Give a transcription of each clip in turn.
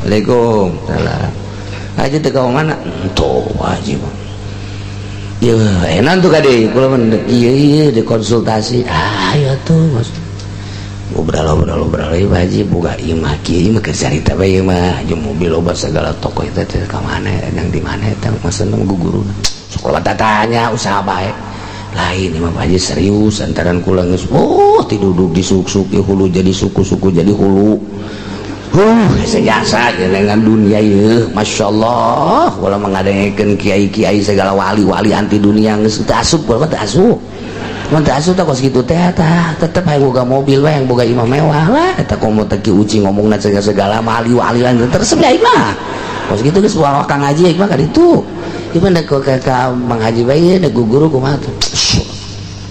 Waalaikumsalam. Haji teh ka mana? Tuh haji mah. Ya, enak tuh kade, kula mah ieu ieu dikonsultasi. Ah, ayo tuh, Mas. Ngobrol-ngobrol ieu Pak Haji boga ieu mah kieu ieu mah keur carita bae ieu mah. Jeung mobil loba segala toko eta teh ka mana yang di mana eta maksudna mah guru. Sekolah tatanya usaha bae. Lain ieu mah Pak Haji serius antaran kula geus oh tiduduk disuk-suk hulu jadi suku-suku jadi hulu. Sejasa dengan dunia ieu Masya Allah kula mengadengekeun kiai-kiai segala wali-wali anti dunia geus teu asup kula mah teu asup. Mun teu asup tah kos kitu teh tah tetep hayang boga mobil we hayang boga imah mewah lah eta komo teh Ki Uci ngomongna segala wali-wali lain teresep ya imah. Kos kitu geus bawa Kang Haji imah ka ditu. Ieu mah ka Mang Haji bae da guru kumaha tuh.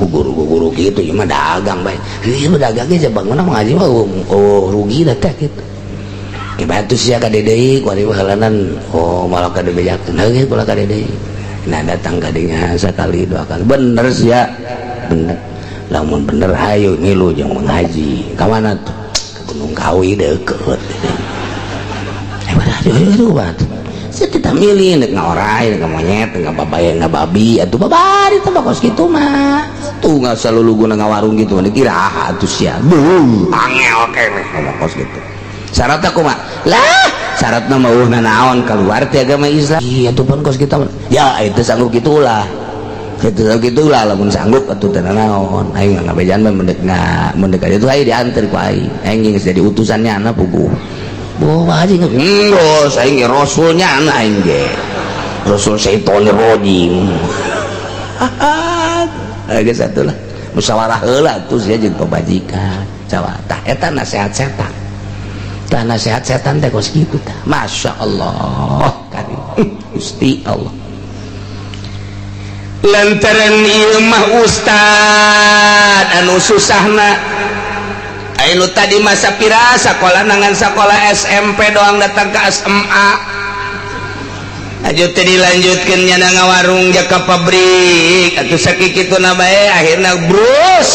Guru-guru gitu ieu mah dagang bae. Ieu mah dagang ge bangunna Mang Haji mah oh rugi dah teh kitu. Bantu sia ka deui kuari halanan oh malah ka dibejakeun heuh kula ka deui. Nah datang ka dinya sakali dua kali bener sia bener lamun bener hayu ngilu jeung Mang Haji ka mana tuh ke Gunung Kawi deukeut sia kita milih nek ngaorai nek monyet nek babaya ngababi atuh babari teh kos kitu mah tuh nggak saluluguna ngawarung gitu mah dikira atuh sia beuh angel keneh ngomong kos kitu. Syaratna kumaha? Lah, syaratna mah eueuh naon keluar ti agama Islam. Iya tuh pun kos kita ya itu sanggup gitulah. Itu gitulah lamun sanggup atuh teu naon. Aing mah ngabejaan mah mendek mendek aja tuh aing diantar ku aing. Aing geus jadi utusannya anak puguh. Boh Pak Haji geus aing ge rasulnya anak aing ge. Rasul syaitonir rajim. Geus atuh lah. Musyawarah heula atuh sia jeung pamajikan. Cawa tah eta nasihat setan. Tah nasihat setan teh kos kitu tah. Masya Allah karim. Gusti Allah. Lantaran ieu mah ustad anu susahna. Anu tadi masa pira sakola nangan sakola SMP doang datang ke SMA. Aju teh dilanjutkeun nya ngawarung ja ka pabrik atuh sakikituna bae akhirna brus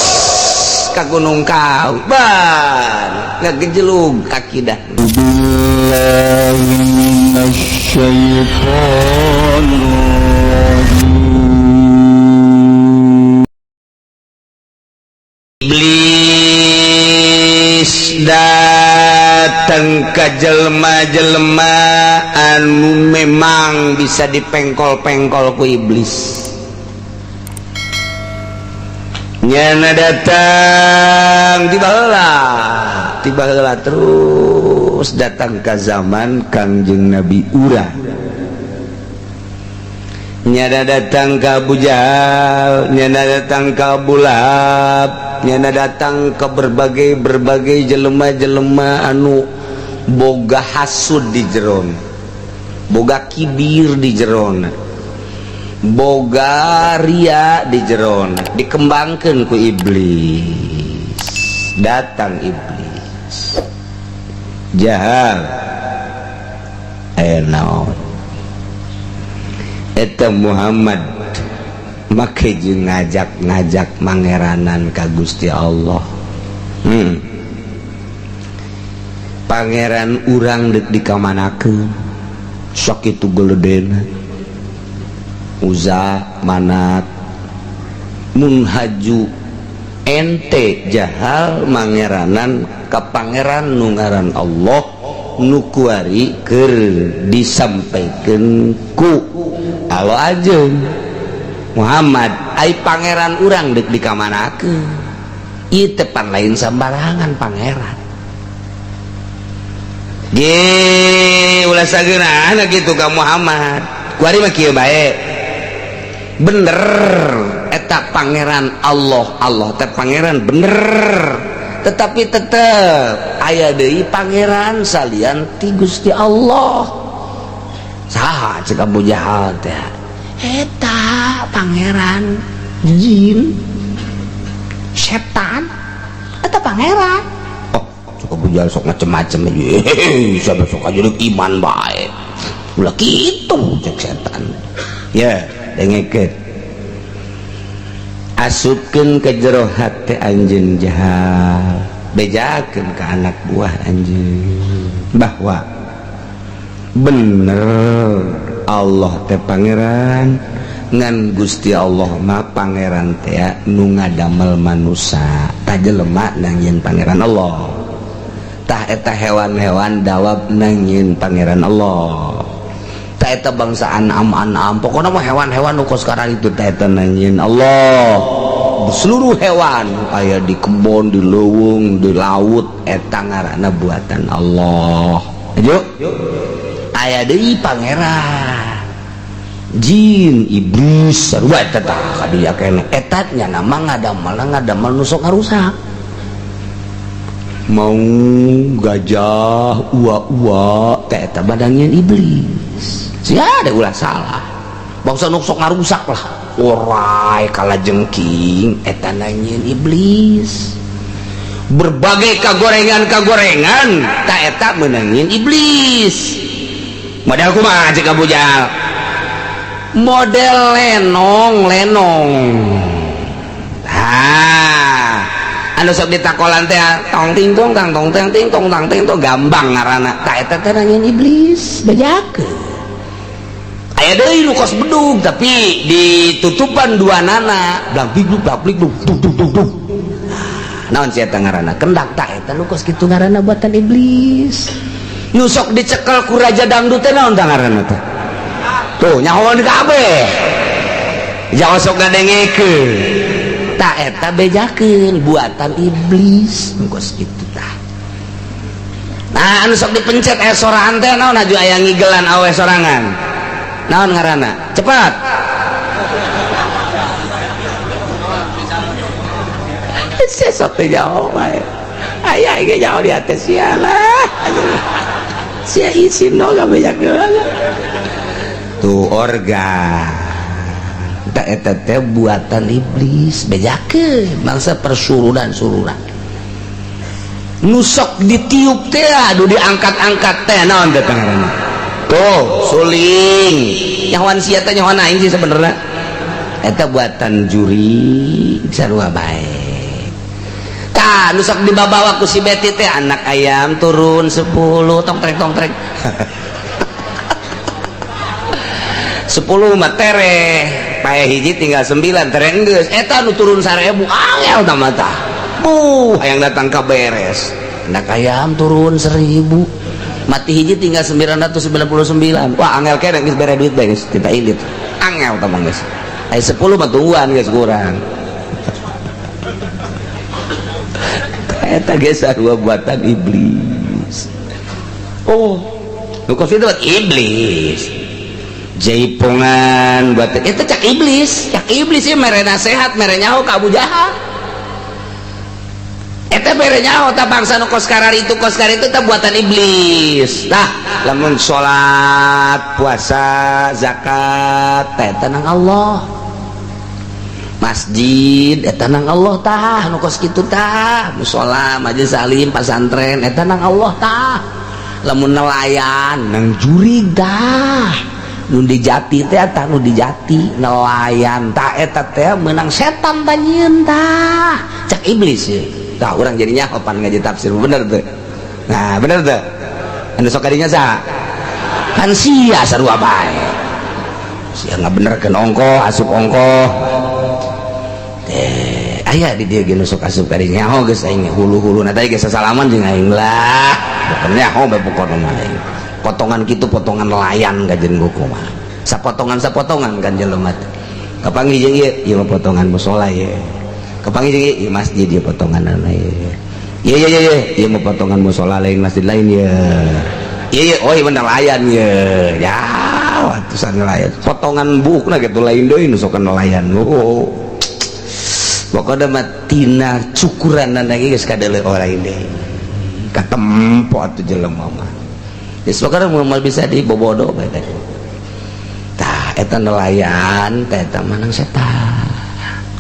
ka Gunung Kawi. Ban ngagejelug akidah. Billahi minasyaitonir rajim. Iblis datang ke jelma-jelma anu memang bisa dipengkol-pengkol ku iblis. Nyana datang tiba heula terus datang ke zaman Kangjeng Nabi Ura. Nyana datang ke Abu Jahal, nyana datang ke Abu Lahab, nyana datang ke berbagai jelema-jelema anu boga hasud di jeron, boga kibir di jeron, boga ria di jeron, dikembangkan ku iblis. Datang iblis Jahal aya naon eta Muhammad make jeung ngajak-ngajak mangeranan ka Gusti Allah. Pangeran urang deuk dikamanakeun sok kitu geledena Uza Manat mun haju ente Jahal mangeranan ka pangeran nu ngaran Allah nu kuari keur disampaikeun ku Allah ajeun Muhammad ai pangeran urang deuk dikamanakeun ieu teh pan lain sambarangan pangeran ge ulah sageunana kitu ka Muhammad kuari mah kieu bae bener eta pangeran Allah Allah teh pangeran bener tetapi tetep aya deui pangeran salian ti Gusti Allah. Saha cek Abu Jahal teh eta pangeran jin setan eta pangeran. Oh cek Abu Jahal sok macem-macem aja sok aja iman bae ulah kitu cek setan ya dengekeun asupkeun ke jero hate anjeun Jahal bejakeun ka anak buah anjeun bahwa Bener Allah teh pangeran ngan Gusti Allah mah pangeran teh nu ngadamel manusa tah jelema nangieun pangeran Allah. Tah eta hewan-hewan dawab nangieun pangeran Allah. Tah eta bangsa anam-anam pokona mah hewan-hewan nu kos sekarang itu tah eta nangieun Allah. Seluruh hewan aya di kebon, di leuweung, di laut eta ngaranna buatan Allah. Ayo aya deui pangeran jin iblis sarua eta tah kadieu keneh eta nya nama ngadamel nu sok ngarusak. Mau gajah ua-ua teh eta badannya iblis. Sia ada ulah salah. Bangsa nu sok ngarusak lah. Orai kalajengking eta nanyieun iblis. Berbagai kagorengan-kagorengan tah eta meunangin iblis. Model kumaha cek Abu Jahal? Model lenong-lenong. Tah, anu sok ditakolan teh tong ting tong tang tong tang ting tong tang ting tong gambang ngaranna. Tah eta teh nangin iblis, bejakeun. Aya deui nu kos bedug tapi ditutupan dua nana, blang big blak blig dung dung dung dung. Naon sia eta ngaranna? Kendak tah eta nu kos kitu ngaranna buatan iblis. Nu sok dicekel ku raja dangdut teh naon tah ngaranna teh? Tuh nyahoan kabeh. Jangan sok ngadengekeun. Tah eta bejakeun buatan iblis nu kos kitu tah. Nah anu sok dipencet aya soraan teh naon aju aya ngigelan awe sorangan. Naon ngaranna? Cepat. Sesok teh jauh bae. Aya ge jauh di atas sia lah. Sia isin no gabejakeun. Tuh organ. Tak eta teh buatan iblis, bejakeun bangsa persurunan-surunan. Nu sok ditiup teh aduh diangkat-angkat teh naon teh ngaranna? Tuh suling. Nyahoan sia teh nyahoan aing sih sebenarnya. Eta buatan juri sarua bae. Tah nu sok dibabawa ku si Beti teh anak ayam turun 10 tong trek tong trek. 10 mah tereh, pae hiji tinggal 9 tereh geus. Eta nu turun 1000 angel tah mah tah. Buh, hayang datang ka beres. Anak ayam turun 1000. Mati hiji tinggal 999. Wah, angel keneh geus bere duit bae geus, kita indit. Angel tah mah geus. Aya 10 mah tungguan geus kurang. Eta geus sarua buatan iblis. Oh, nu kos itu buat iblis. Jaipongan buat itu cak iblis ieu mere nasehat mere nyaho ka Abu Jahal. Eta mere nyaho tah bangsa nu kos karar itu tah buatan iblis. Tah lamun salat, puasa, zakat teh eta nang Allah. Masjid eta nang Allah tah nu kos kitu tah, musala, majelis taklim, pasantren eta nang Allah tah. Lamun nelayan nang jurig tah. Nu dijati teh tah nu dijati nelayan tah eta teh meunang setan tah nyieun tah cak iblis ye. Tah urang jadi nyaho pan ngaji tafsir bener teh. Nah bener teh anu sok kadinya saha kan sia sarua bae sia ngabenerkeun ongkoh asup ongkoh teh aya di dieu ge nu sok asup kadinya nyaho geus aing hulu-huluna teh geus sasalaman jeung aing lah bukan nyaho bae pokona mah aing. Potongan gitu potongan nelayan kajen buku mah sapotongan kan jelema teh kapanggih jeung ieu ieu mah potongan musala ye kapanggih jeung ieu masjid ieu potonganna ye ieu ieu ieu ieu mah potongan musala lain masjid lain ye ieu ieu oh ieu mah nelayan ye ya atusan nelayan potongan buukna kitu lain deui nu sok nelayan oh pokona mah tina cukuranna ge geus kadeuleu lain deui katempo atuh jelema mah. Sekarang mau bisa dibobodo bae teh. Tah eta nelayan teh eta manang setan.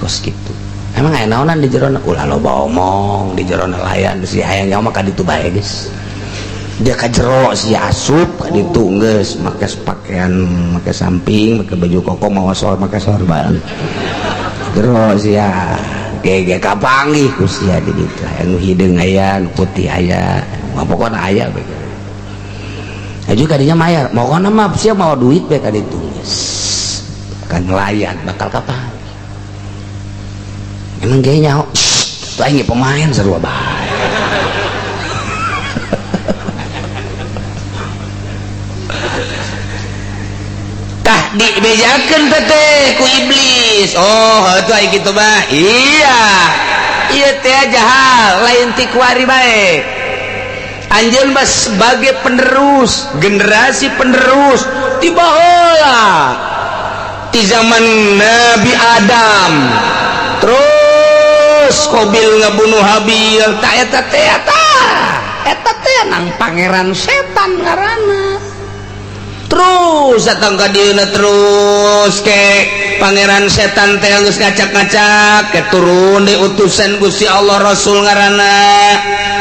Kos kitu. Emang aya naonan di jero ulah loba omong di jero nelayan si hayang nyawa mah ka ditu bae geus. Dia ka jero si asup ka ditu geus make pakaian make samping make baju koko mawa sol make sorban. Jero sia gege kapanggih ku sia di ditu aya nu hideung aya nu putih aya. Pokona aya bae. Aju kadinya mayar, pokona mah sia mawa duit bae ka ditu. Kan nelayan bakal kapan? Emang ge nyaho. Tuh aing pemain sarua bae. Tah dibejakeun teh ku iblis. Oh, heuh aing kitu mah. Iya. Ieu teh jahal lain ti kuari bae. Anjeun mah sebagai penerus, generasi penerus ti baheula. Ti zaman Nabi Adam. Terus Qabil ngabunuh Habil, tah eta teh tah. Eta teh nang pangeran setan ngaranna. Terus datang ka dieuna terus ke pangeran setan teh geus ngacak-ngacak ke turun di utusan Gusti Allah Rasul ngaranna.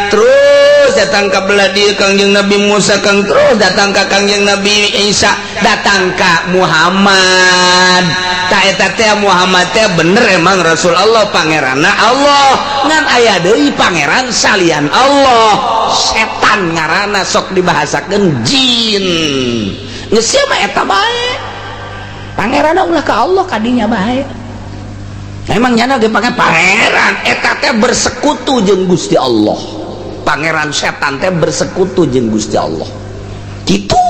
Terus datang ka belah dieu Kangjeng Nabi Musa, kang terus datang ka Kangjeng Nabi Isa, datang ka Muhammad. Ta eta teh Muhammad teh bener emang Rasul Allah, pangeranna Allah. Ngan aya deui pangeran salian Allah, setan ngaranna sok dibahasakeun jin. Geus sia mah eta bae. Pangeranna ulah ka Allah kadinya bae. Emang nyana ge pake pangeran eta teh bersekutu jeung Gusti Allah. Pangeran setan teh bersekutu jeung Gusti Allah. Kitu.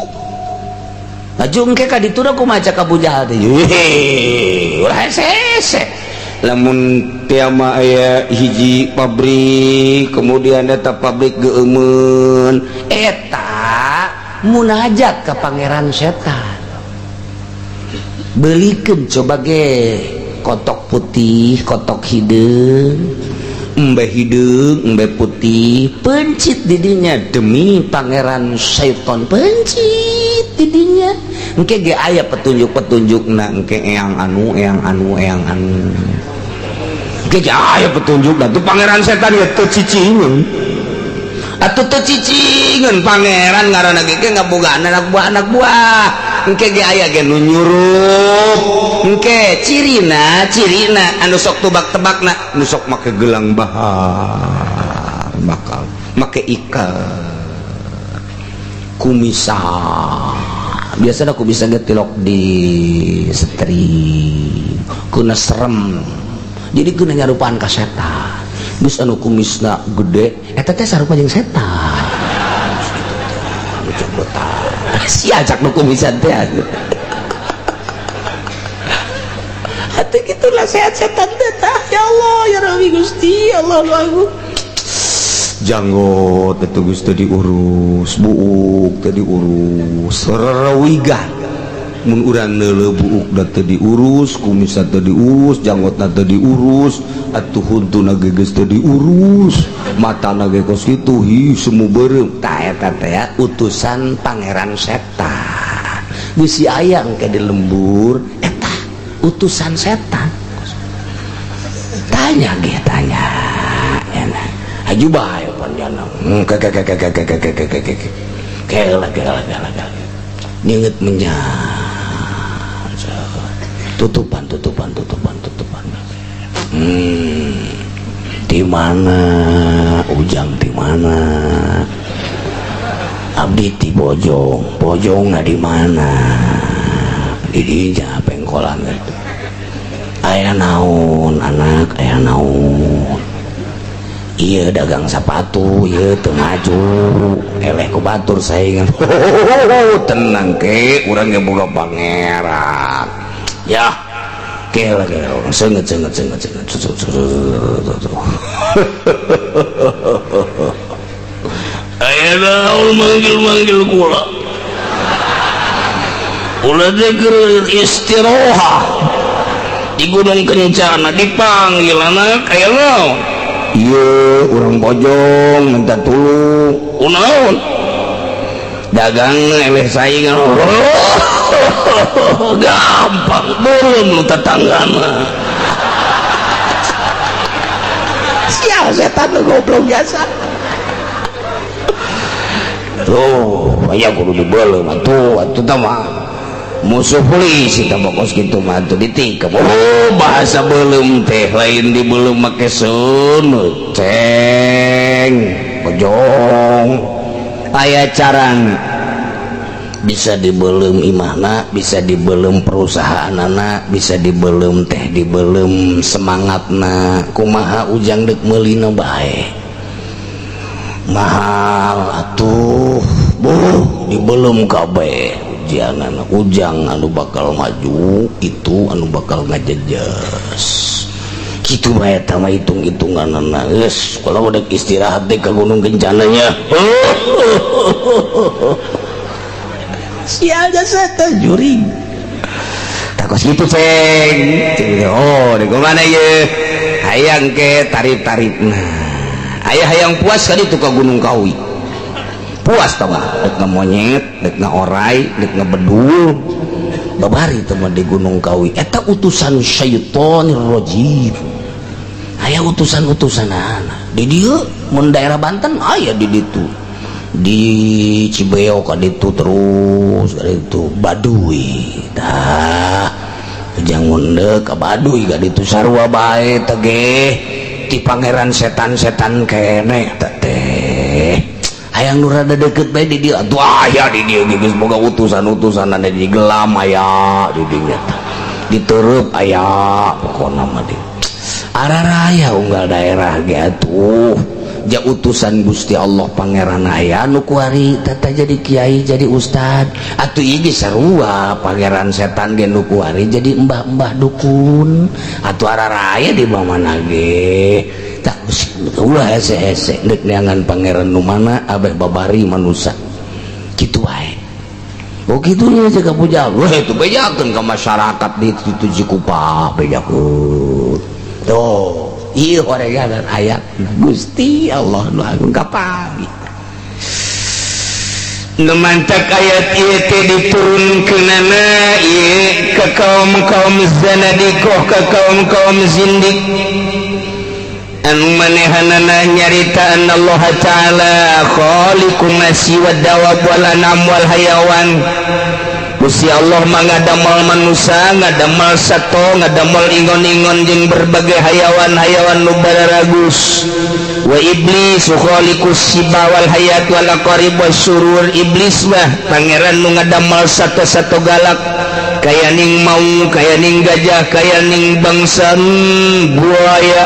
Laju engke ka ditu da kumaha cak Abu Jahal teh. Ulah hese-hese. Lamun tiama aya hiji pabrik, kemudian eta pabrik geueumeun, eta munajat ka pangeran setan. Belikeun coba ge kotok putih, kotok hideung, embe hideung, embe putih, pencit didinya demi pangeran setan, pencit didinya. Engke ge aya petunjuk-petunjukna, engke eyang anu, eyang anu, eyang anu. Engke ge aya petunjukna tuh pangeran setan ge teu cicingeun. Atuh teu cicingeun pangeran ngaranna ge ge ngabogaan anak buah anak buah. Engke ge aya ge nu nyurup. Engke cirina, cirina anu sok tebak-tebakna, nu sok make gelang bahar, bakal make ikat kumisa. Biasana kumisa ge tilok di setri, kuna serem. Jadi kuna nyarupaan ka setan. Geus anu kumisna gede, eta teh sarupa jeung setan. Anu jenggotan. Sia cak nu kumisan teh. Atuh kitu nasihat setan teh tah. Ya Allah, ya Rabbi Gusti, Allah aku. Janggot teh geus teu diurus, buuk teu diurus, rerewigan. Mun urang neuleuh buukna teu diurus, kumisna teu diurus, janggotna teu diurus, atuh huntuna ge geus teu diurus, matana ge kos kitu, hi semu beureum. Tah eta teh utusan pangeran setan. Bisi aya engke di lembur eta utusan setan. Tanya ge tanya. Enak. Aju bae panjana. Ke ke ke ke ke ke ke ke ke ke. Kela kela kela kela. Nyeungeut menyang. Tutupan tutupan tutupan tutupan. Di mana Ujang, di mana Abdi di Bojong, Bojongna di mana? Di dinya pengkolan gitu. Aya naon anak, aya naon. Iya dagang sepatu, iya teu maju, eleh ku batur saingan. Tenang ke, urang ge boga pangeran. Ya, kela kela, senget senget senget senget. Aya naon manggil-manggil kula. Kula teh keur istirohah di Gunung Kencana dipanggil anak aya naon? Ieu urang Bojong minta tulung. Kunaon? Dagang eleh saingan. Gampang belum lu tetanggana. Sial setan lu goblok biasa. Tuh, aya kudu dibeuleum atuh, atuh tah mah. Musuh polisi tah pokos kitu mah atuh ditikep. Oh, bahasa beuleum teh lain dibeuleum make seuneu. Ceng, Bojong. Aya carana. Bisa dibelum imahna, bisa dibelum perusahaan anak, bisa dibelum teh, dibelum semangatna. Kumaha Ujang dek meulina bae mahal atuh. Buh, dibelum kabeh ujangan. Ujang anu bakal maju itu anu bakal ngajejes kitu bae. Eta mah hitung-hitunganna. Geus, kalau udah istirahat deh ke Gunung Kencananya. Sial jasa juring takos gitu, ceng. Oh, di mana ye hayang ke tarif-tarif. Nah, ayah hayang puas kali itu ke Gunung Kawi. Puas tau gak? Dek monyet, dek orai, dek ngebedul, babari teman di Gunung Kawi. Eta utusan syaitonir rajim. Aya utusan-utusan anak di dieu. Mun daerah Banten aya di ditu, di Cibeo ka ditu, terus ka ditu Baduy. Tah, jangan ka Baduy ka ditu sarua bae teh ti pangeran setan-setan kene teh. Hayang nu rada deket bae di dieu atuh aya di dieu geus boga utusan-utusan di gelam aya di dinya, diterep aya. Pokona mah di araraya unggal daerah ge atuh ja utusan Gusti Allah Pangeran aya nu kuari tata jadi kiai, jadi ustad. Atuh ieu sarua pangeran setan ge nu kuari jadi embah-embah dukun atuh araraya di mana ge. Tak ulah hese-hese deuk neangan pangeran nu mana abeh babari manusia kitu wae. Oh, kitu nya cek puja. Wah, itu bejakeun ka masyarakat di situ Cikupa, bejakeun. Tuh, ieu horegan ayat Gusti Allah nu agung kapami. Nu mantak ayat ieu teh diturunkeunana ieu ka kaum-kaum zanadiqah, ka kaum-kaum zindik anu manehanana nyarita Allah Ta'ala khaliqun nasi wad dawab wal anam wal hayawan. Gusti Allah mah ngadamel manusia, ngadamel sato, ngadamel ingon-ingon jeung berbagai hayawan-hayawan nu bararagus. Wa iblis khaliqus siba wal hayat wal aqarib wasyurur. Iblis mah pangeran nu ngadamel sato-sato galak, kaya ning mau, kaya ning gajah, kaya ning bangsa buaya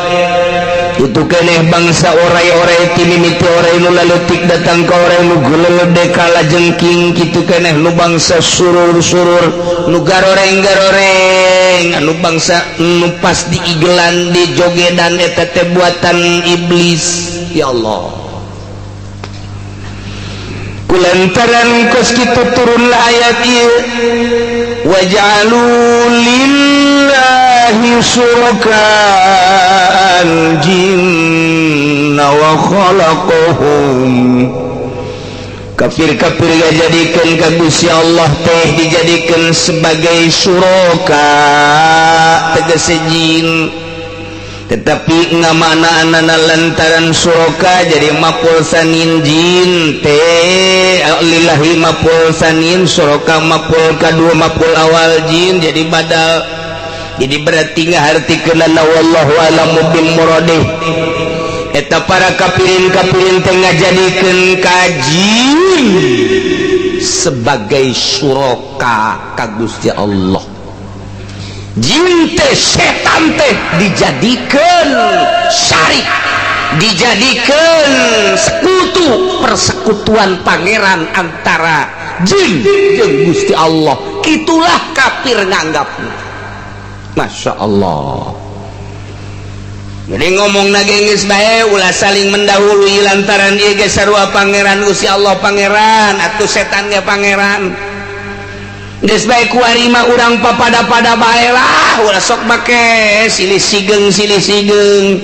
itu keneh, bangsa orai-orai, ti mimiti orai nu laletik datang ka orai nu gelede kala jengking kitu keneh, nu bangsa surur-surur, nu garoreng-garoreng, anu bangsa nu pas diigelan, di jogedan, eta teh buatan iblis. Ya Allah, kulantaran kos kitu turunlah ayat ieu, waj'alu lillahi syuraka al-jinna wa khalaqahum. Kafir-kafir jadikan ka Gusti Allah teh dijadikan sebagai syuraka, tegese jin. Tetapi ngamaknaanana lantaran syuraka jadi maf'ul sanin, jin teh lillahi maf'ul sanin, syuraka maf'ul kadua, maf'ul awal jin jadi badal, jadi berarti ngahartikeunana. Wallahu a'lamu bil muradih. Eta para kafirin-kafirin teh ngajadikeun ka jin sebagai syuraka ka Gusti Allah. Jin teh, setan teh dijadikan syarik, dijadikan sekutu, persekutuan pangeran antara jin jeung Gusti Allah. Itulah kafir nganggap. Masya Allah. Jadi ngomong nage geus bae, ulah saling mendahului lantaran ieu ge sarua pangeran. Gusti Allah pangeran atuh, setan ge pangeran. Geus bae, kuari mah urang papada-pada bae lah, ulah sok make silih sigeng silih sigeng.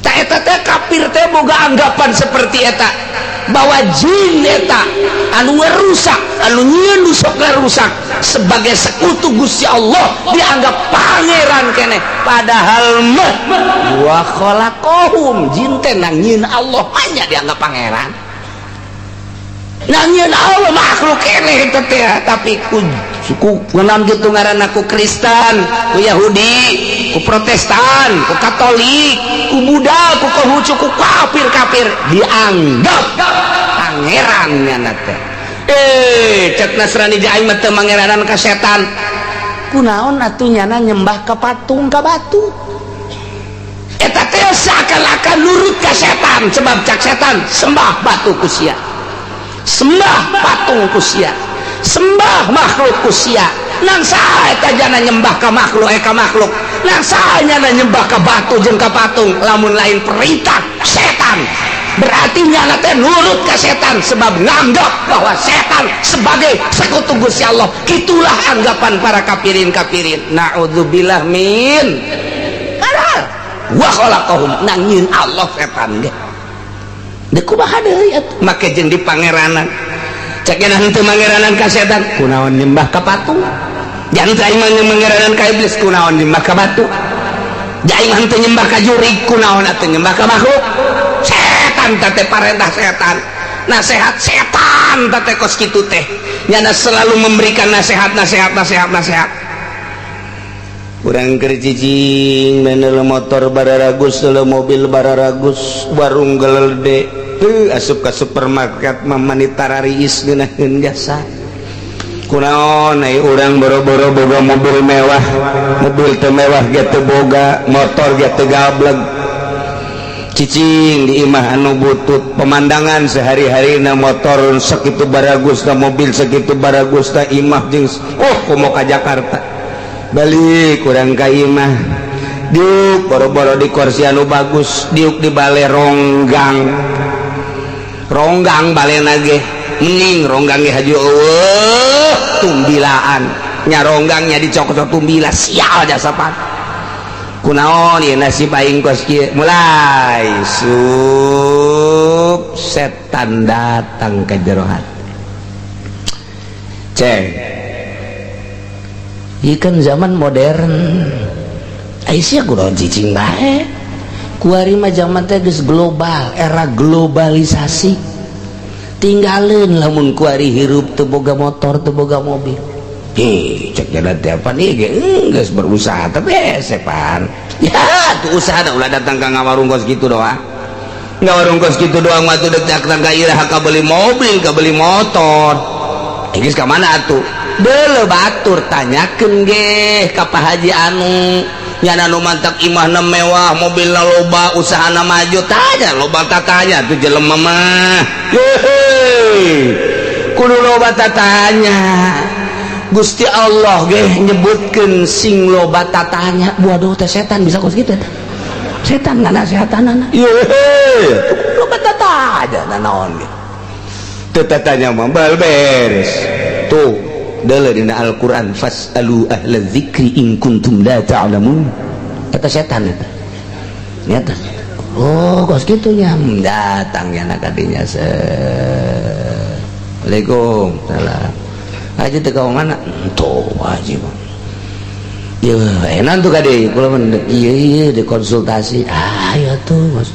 Tak, eta teh kafir teh boga anggapan seperti eta, bahwa jin eta anu ngerusak, anu nyieun sok ngerusak, sebagai sekutu Gusti Allah, dianggap pangeran keneh. Padahal mah wa khalaqahum, jin teh nang nyieun Allah, hanya dianggap pangeran. Nang nyieun Allah makhluk keneh eta teh. Tapi ku suku ngeunaan kitu ngaranna ku Kristen, ku Yahudi, ku Protestan, ku Katolik, ku Buddha, ku Konghucu, ku kafir-kafir dianggap pangeran nyana teh. Cek Nasrani ge aing mah teu mangeranan ka setan. Kunaon atuh nyana nyembah ka patung, ka batu? Eta teh seakan-akan nurut ka setan, sebab cak setan, sembah batu ku sia, sembah patung ku sia, sembah makhluk ku sia. Nang saha eta jana nyembah ka makhluk, ka makhluk? Nang saha nyana nyembah ka batu jeung ka patung lamun lain perintah setan? Berarti nyana teh nurut ka setan, sebab nganggap bahwa setan sebagai sekutu Gusti Allah. Itulah anggapan para kafirin kafirin. Naudzubillah min wa khalaqahum. Nang nyieun Allah setan ge. Deuk kumaha deui atuh? Make jeung di pangeranan, cek nya henteu mangeranan ka setan, kunaon nyembah ka patung? Jangan aing mah mangeranan ka iblis, kunaon nyembah ka batu? Aing mah henteu nyembah ka jurig, kunaon atuh nyembah ka makhluk setan? Teh parentah setan, nasihat setan teh kos kitu teh. Nyana selalu memberikan nasihat, nasihat, nasihat, nasihat. Urang keur cicing, meunel motor bararagus, mobil bararagus, warung gelede, asup ka supermarket mah mani tarariis ngeunaheun jasa. Kunaon ai urang boro-boro boga mobil mewah, mobil teu mewah ge teu boga, motor ge teu gableg, cicing di imah anu butut, pemandangan sehari-hari na motor sakitu baragus na, mobil sakitu baragus na, imah jeung oh komo ka Jakarta. Balik kurang ka imah, diuk boro-boro di kursi anu bagus, diuk di bale ronggang, ronggang balena ge mending ronggang ge haju eueuh tumbilaan nya, ronggangnya dicokot tumbila, sial jasa pan. Kunaon ieu nasib aing kos kieu? Mulai sup setan datang ke jero hati. Ceng. Ieu kan zaman modern. Aisyah kunaon cicing bae? Kuari mah zaman teh geus global, era globalisasi. Tinggalin lamun kuari hirup teu boga motor, teu boga mobil. Hi, cek jalan teh apa nih ge geus berusaha tapi sepan. Ya, tuh usaha dah ulah datang ka ngawarung kos kitu doang. Ngawarung kos kitu doang mah tuh dek datang ka iraha ka beli mobil, ka beli motor. Geus ka mana atuh? Deuleu batur, tanyakeun ge ka Pak Haji anu nyana nu mantak imahna mewah, mobilna loba, usahana maju. Tanya loba, tatanya tuh jelema mah. Hehe, kudu loba tatanya. Gusti Allah ge nyebutkeun sing loba tatanya. Waduh, teh setan bisa kos kitu eta. Setan nganasehatanana. Yehe, loba tatanya naon ge. Teu tatanya mah bal beres. Tuh, deuleu dina Al-Qur'an, fas'alu ahla dzikri in kuntum la ta'lamun. Eta setan eta. Nyata. Oh, kos kitu nya. Datang ya nak kadinya se. Assalamualaikum. Salam. Haji teu ka mana? Tuh, haji mah. Ya, enak tuh kade, kula mah ieu ieu dikonsultasi. Ah, ya tuh, Mas.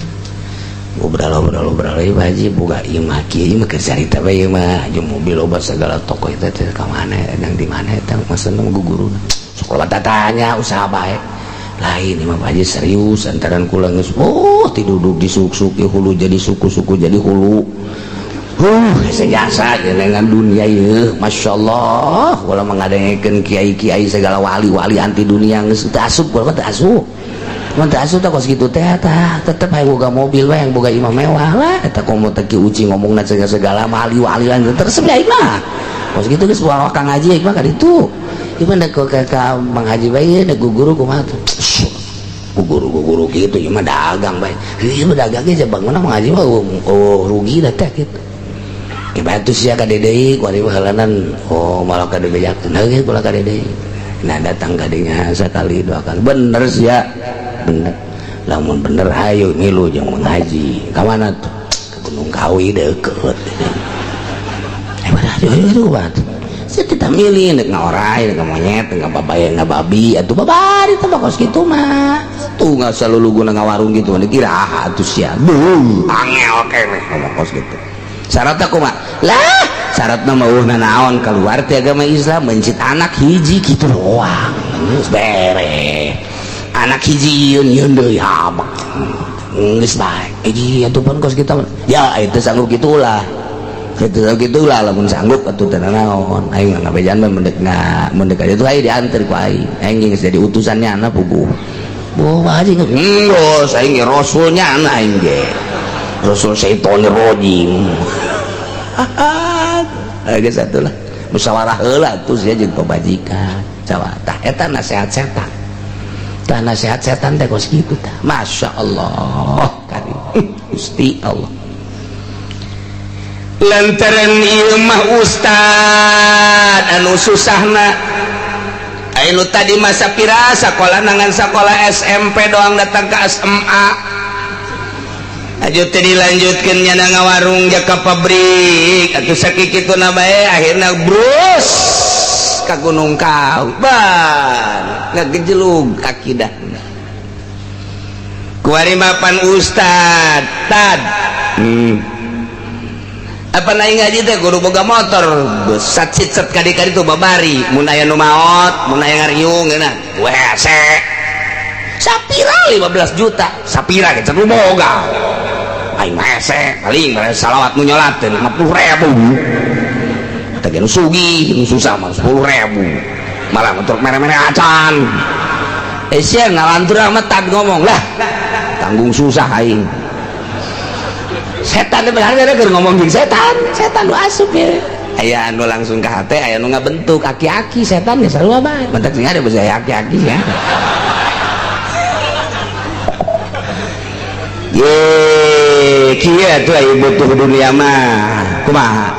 Ngobrol ngobrol ngobrol ieu Pak Haji boga ieu mah kieu, ieu mah keur carita bae ieu mah, jeung mobil loba segala toko eta teh ka mana, edang di mana eta maksudna mah guguruna. Sok loba tatanya usaha bae. Lain ieu mah, Pak Haji, serius antaran kula geus oh tiduduk disuk-suk hulu jadi suku-suku jadi hulu. Sejasa dengan dunia ieu, Masya Allah. Kula mengadengekeun kiai-kiai segala wali-wali anti dunia geus teu asup. Kula mah teu asup. Mun teu asup teh kos kitu teh tah tetep hayang boga mobil we, yang boga imah mewah lah eta. Komo teh Ki Uci ngomongna segala segala wali-wali lan terus aing mah kos kitu geus bawa Kang Haji aing mah ka ditu. Ieu mah ka Mang Haji bae dek guru kumaha tuh? Guru guru gitu ieu mah dagang bae. Ieu mah dagang ge bangunna Mang Haji mah oh rugi dah teh kitu. Bantu sia ka deui kuari mah heulanan, oh malah ka dibejakeun heuh kula ka deui. Nah, datang ka dinya sekali dua kali, bener sia, bener. Lamun bener hayu milu jeung Mang Haji. Ka mana tuh? Ke Gunung Kawi deukeut. Eh, mana ayo ayo bantu saya tidak milih nek ngaorai, nek monyet, nek babaya, nek babi atuh babari teh kos kitu mah. Tuh nggak selalu guna ngawarung gitu dikira ah atuh sia beuh angel keneh ngomong kos gitu. Syaratnya kumaha lah? Syaratna mah eueuh naon keluar ti agama Islam, mencit anak hiji kitu doang geus beres. Anak hiji yeun yeun deui habak geus bae. Hiji atuh pun kos kita ya itu sanggup gitulah. Gitu gitulah lamun sanggup atuh teu naon. Aing mah ngabejaan mah mendek mendek aja tuh aing diantar ku aing. Aing geus jadi utusannya anak puguh. Boh haji geus aing ge rasulnya anak aing ge. Rasul syaitonir rajim. Geus atuh lah. Musyawarah heula atuh sia jeung pamajikan. Coba tah eta nasihat setan. Tah nasihat setan teh kos kitu tah. Masya Allah karim. Gusti Allah. Lantaran ieu mah ustad anu susahna anu tadi masa pira sakola nangan sakola SMP doang datang ke SMA aju teh dilanjutkeun nya ngawarung ja ka pabrik atuh sakituna bae akhirna brus ka Gunung Kawi ban ngagejelug akidahna kuari mapan ustad tad apa naik ngaji teh kudu boga motor sat sit set kadi-kadi tuh babari mun aya nu maot mun aya ngariung geuna wese sapira 15 juta sapira ge nu boga aing mah hese paling salawat nu nyolat teh 50.000 teh ge nu sugih nu susah mah 10.000 malah untuk mere-mere acan sia ngalantur amat tad ngomong lah tanggung susah aing setan benar keur ngomong jeung setan setan nu asup ya aya anu langsung ka hate aya nu ngabentuk aki-aki setan geus sarua bae mentak sing ada basa aki-aki ya ye kieu atuh aya butuh dunia mah kumaha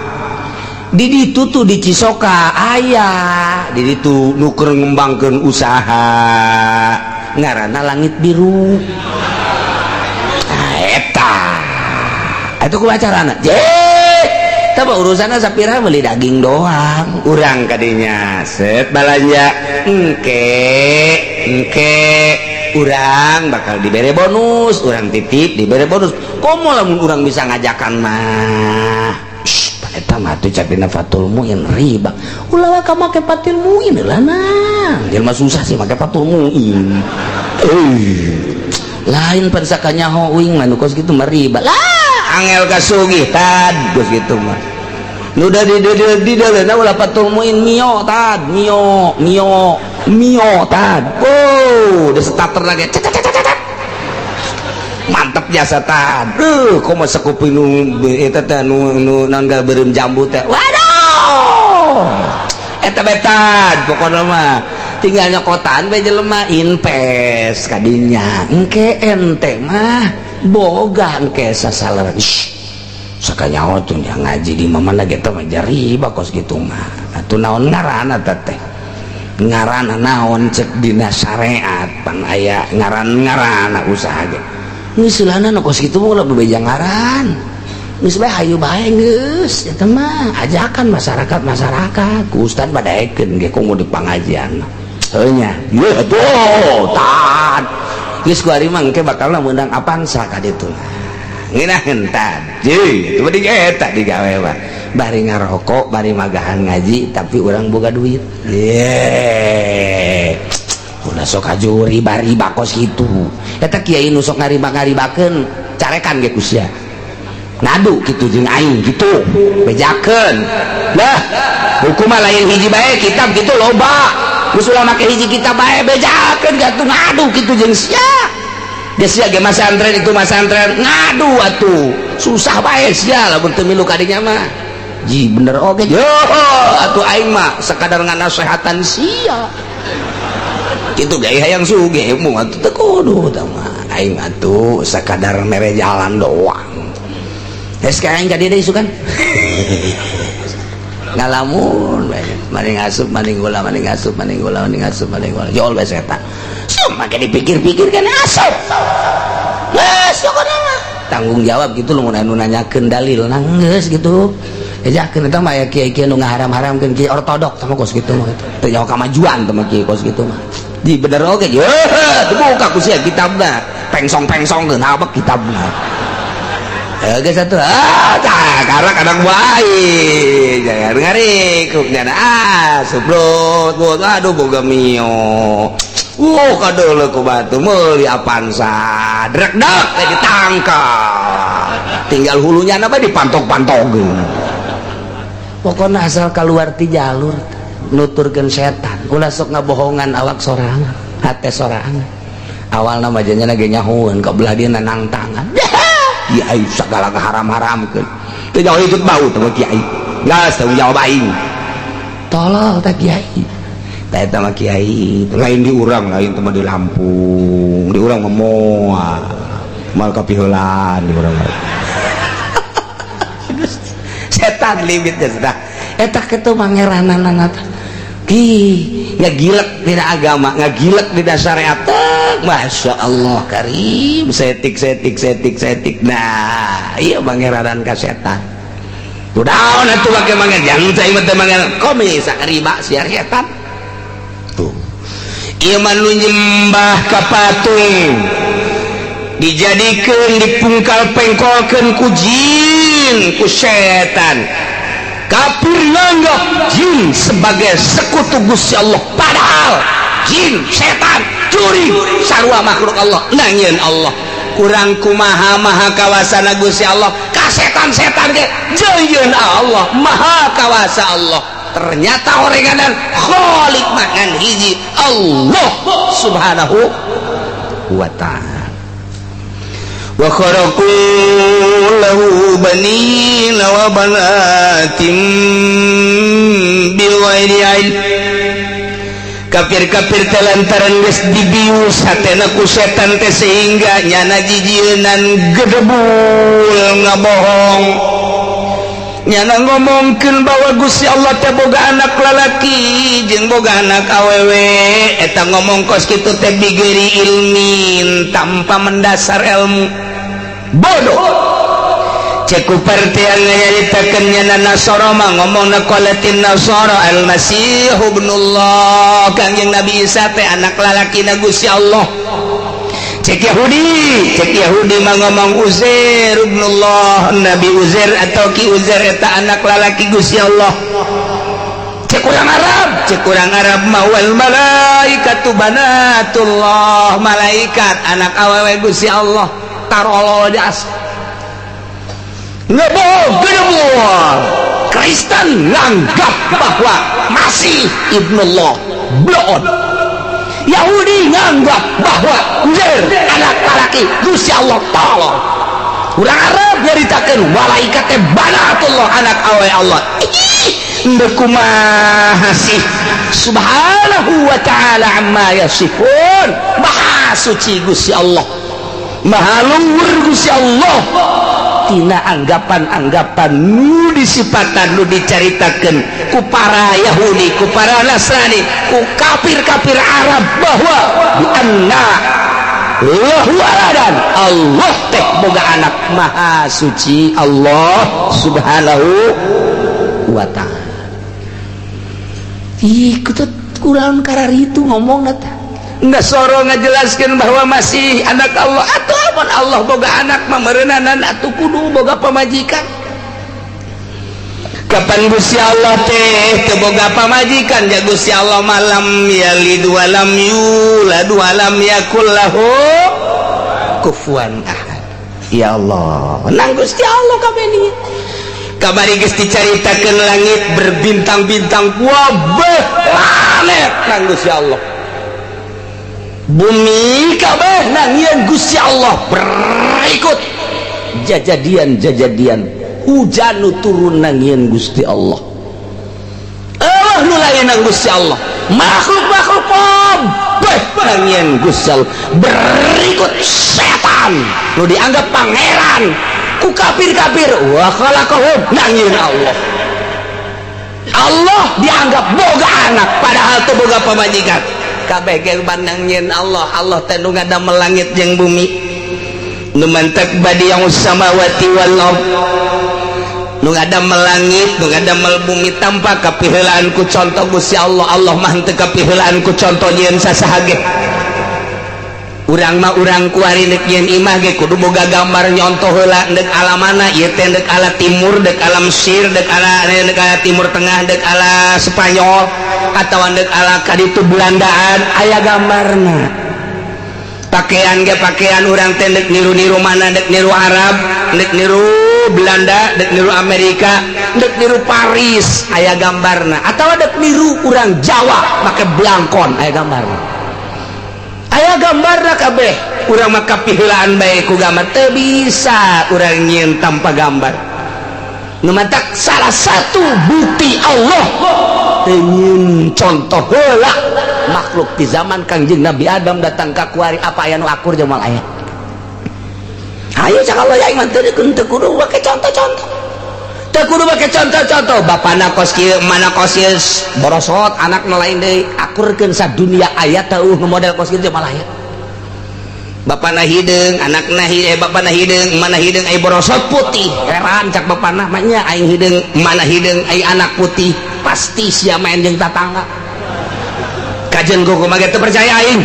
di ditu tuh di Cisoka aya di ditu nu keur ngembangkeun usaha ngaranna Langit Biru nah eta itu ku acarana je tah urusanna sapira beli daging doang urang kadinya set balanja engke engke urang bakal dibere bonus urang titip dibere bonus komo lamun urang bisa ngajakan mah eta mah tuh capina Fatul Muin riba ulah ka make Fatul Muin lah nah jelema susah sih make Fatul Muin lain pan sakanyaho uing mah nu kos kitu mah riba lah angel kasugih tad geus kitu mah nu da di di ulah Fatul Muin mio tad mio mio mio tad oh udah starter lagi mantep jasa tad komo sakuping nu eta teh nu naon beureum jambu teh waduh eta bae tad pokona mah tinggal nyokotan bae jelema invest kadinya engke ente mah boga engke sasalaran sakanyaho tuh ngaji di mana ge teh mah riba kos kitu mah atuh naon ngaranna teh ngaranna naon cek dina syariat pan aya ngaran-ngaranna usaha ge geus ulahna nu kos kitu mah ulah bebeja ngaran geus bae hayu bae geus eta mah ajakan masyarakat-masyarakat ku ustad badaekeun ge komo di pangajian heuh nya ieu atuh tad geus ku ari mah engke bakalna meunang Avanza ka ditu ngeunaheun tad jeung itu mah eta digawe mah bari ngarokok bari magahan ngaji tapi urang boga duit ye ulah sok aju riba-riba kos kitu eta kiai nu sok ngariba-ngaribakeun carekan ge ku sia ngadu kitu jeung aing kitu bejakeun lah buku mah lain hiji bae kitab kitu loba geus ulah make hiji kitab bae bejakeun atuh ngadu kitu jeung sia geus sia ge masantren itu masantren ngadu atuh susah bae sia lamun teu milu kadinya mah ji bener oge yo atuh aing mah sakadar nganasehatan sia kitu ge hayang sugih mung atuh teu kudu tah mah aing atuh sakadar mere jalan doang geus ka aing ka dieu deui isukan ngalamun maning asup maning gula maning asup maning gula maning asup maning gula jol bae setan make dipikir-pikir kan asup geus pokona mah tanggung jawab gitu lu mun anu nanyakeun dalil geus gitu ejakeun eta mah aya kiai-kiai nu ngaharam-haramkeun kiai ortodok sama kos kitu mah teu nyaho kamajuan teh mah kiai kos kitu mah di bener oge ye dibuka ku sia kitabna pengsong-pengsong geun habek kitabna geus atuh ah karena kadang bae jangan ngarik nyana ah subrot aduh boga mio kadeuleu ku batu meuli Avanza drek-dek ditangkap tinggal hulunya napa dipantok-pantokeun. Pokoknya asal keluar ti jalur nuturkeun setan, ulah sok ngabohongan awak sorangan, hate sorangan. Awalna mah janya ge nyahoeun ka belah dieu nangtangan. Kiai segala keharam-haramkeun. Teu jauh ikut bau teh kiai. Geus tanggung jawab aing. Tolol teh kiai. Tah eta mah kiai. Lain di urang, lain teh mah di Lampung. Di urang mah moal. Mal kapiheulaan di urang mah. Setan limitnya sudah. Eta kitu mangerananana teh. Ih, ngagilek dina agama, ngagilek dina syariat. Masya Allah karim, setik setik setik setik. Nah, iya mangeranan ka setan. Tuh daun atuh make manger, jangan saya mah teh manger komis riba siar setan. Tuh. Ieu mah nu nyembah ka patung. Dijadikeun dipungkal pengkolkeun ku jin, ku setan. Kafir nganggap jin sebagai sekutu Gusti Allah, padahal jin, setan, jurig sarua makhluk Allah. Nangieun Allah kurang kumaha maha kawasana Gusti Allah ka setan-setan ge jeuyeun Allah maha kawasa Allah. Ternyata orenganan khalik mangan hiji Allah Subhanahu wa ta'ala. Wa kharaqu lahu banina wa banatin bighairi ilm. Kafir-kafir teh lantaran geus dibius hatena ku setan teh sehingga nyana jijieunan gedebul ngabohong. Nyana ngomongkeun bahwa Gusti Allah teh boga anak lalaki jeung boga anak awewe. Eta ngomong kos kitu teh bighairi ilmin, tanpa mendasar ilmu. Bodoh. Cek ku partian nyaritakeun nyana Nasara mah ngomongna qalatin Nasara al-Masih ibnullah, Kangjeng Nabi Isa teh anak lalakina Gusti Allah. Cek Yahudi mah ngomong Uzair ibnullah, Nabi Uzair atau Ki Uzair eta anak lalaki Gusti Allah. Cek urang Arab mah wal malaikatu banatullah, malaikat anak awewe Gusti Allah. Tarolol jas. Ngebohong gedebul. Kristen nganggap bahwa Masih ibnullah, bloon. Yahudi nganggap bahwa Uzair anak laki Gusti Allah, tolong. Urang Arab nyaritakeun malaikat teh banatullah, anak awe Allah. Ih, ndek kumaha sih? Subhanahu wa ta'ala amma yasifun. Maha suci Gusti Allah, maha luhur Gusti Allah tina anggapan-anggapan nu disipatan, nu dicaritakeun ku para Yahudi, ku para Nasrani, ku kafir-kafir Arab bahwa bi anna lahu waladan, Allah teh boga anak. Maha suci Allah Subhanahu wa ta'ala. Ih, kutut kurang karar itu ngomong teh. Nasoro ngajelaskan bahwa masih anak Allah atau amun Allah boga anak mah meureunanan atuh kudu boga pamajikan. Kapan Gusti Allah teh teu boga pamajikan? Ya Gusti Allah mah lam yalid walam yulad walam yakul lahu kufuwan ahad. Ya Allah, nang Gusti Allah kabeh ni. Kamari geus dicaritakeun langit berbintang-bintang, wabeh planet nang Gusti Allah, Bumi kabeh nangieun Gusti Allah. Berikut jajadian-jajadian hujan nu turun nangieun Gusti Allah. Allah nu lain nang Gusti Allah, makhluk-makhluk kabeh nangieun Gusti Allah. Berikut setan nu dianggap pangeran ku kafir-kafir, wa khalaqahum, nangieun Allah. Allah dianggap boga anak padahal teu boga pamajikan. Kabeh ge nangieun Allah. Allah teh nu ngadamel langit jeung bumi, nu mantak badi'us samawati wal ard, nu ngadamel langit, nu ngadamel bumi tanpa kapiheulaan ku contoh Gusti Allah. Allah mah henteu kapiheulaan ku contoh nyieun sasaha ge. Urang mah urang kuari deuk nyieun imah ge kudu boga gambar nyontoh heula, deuk ala mana ieu teh, deuk ala timur, deuk ala Mesir, deuk ala Timur Tengah, deuk ala Spanyol atawa deuk ala kaditu Belandaan, aya gambarna. Pakaian ge pakaian urang teh deuk niru-niru mana, deuk niru Arab, deuk niru Belanda, dek niru Amerika, dek niru Paris, aya gambarna. Atau dek niru urang Jawa make blangkon, aya gambarna. Aya gambarna kabeh. Urang mah kapiheulaan bae ku gambar, teu bisa urang nyieun tanpa gambar. Nu matak salah satu bukti Allah teu nyieun contoh heula makhluk di zaman Kangjeng Nabi Adam datang ka kuari, apa aya nu akur jeung moal aya. Ayo cak Allah, ya iman teu teu kudu make contoh-contoh. Teu kudu make contoh-contoh. Bapana kos kieu, mana kos ieu, borosot anak nu lain deui, akurkeun sadunia aya teu nu model kos kieu malah aya. Bapana hideung, anakna hideung, bapana hideung, mana hideung ai borosot putih. Heran cak bapana, maknya aing hideung, mana hideung ai anak putih, pasti sia main jeung tatangga. Kajen kumaha teu percaya aing.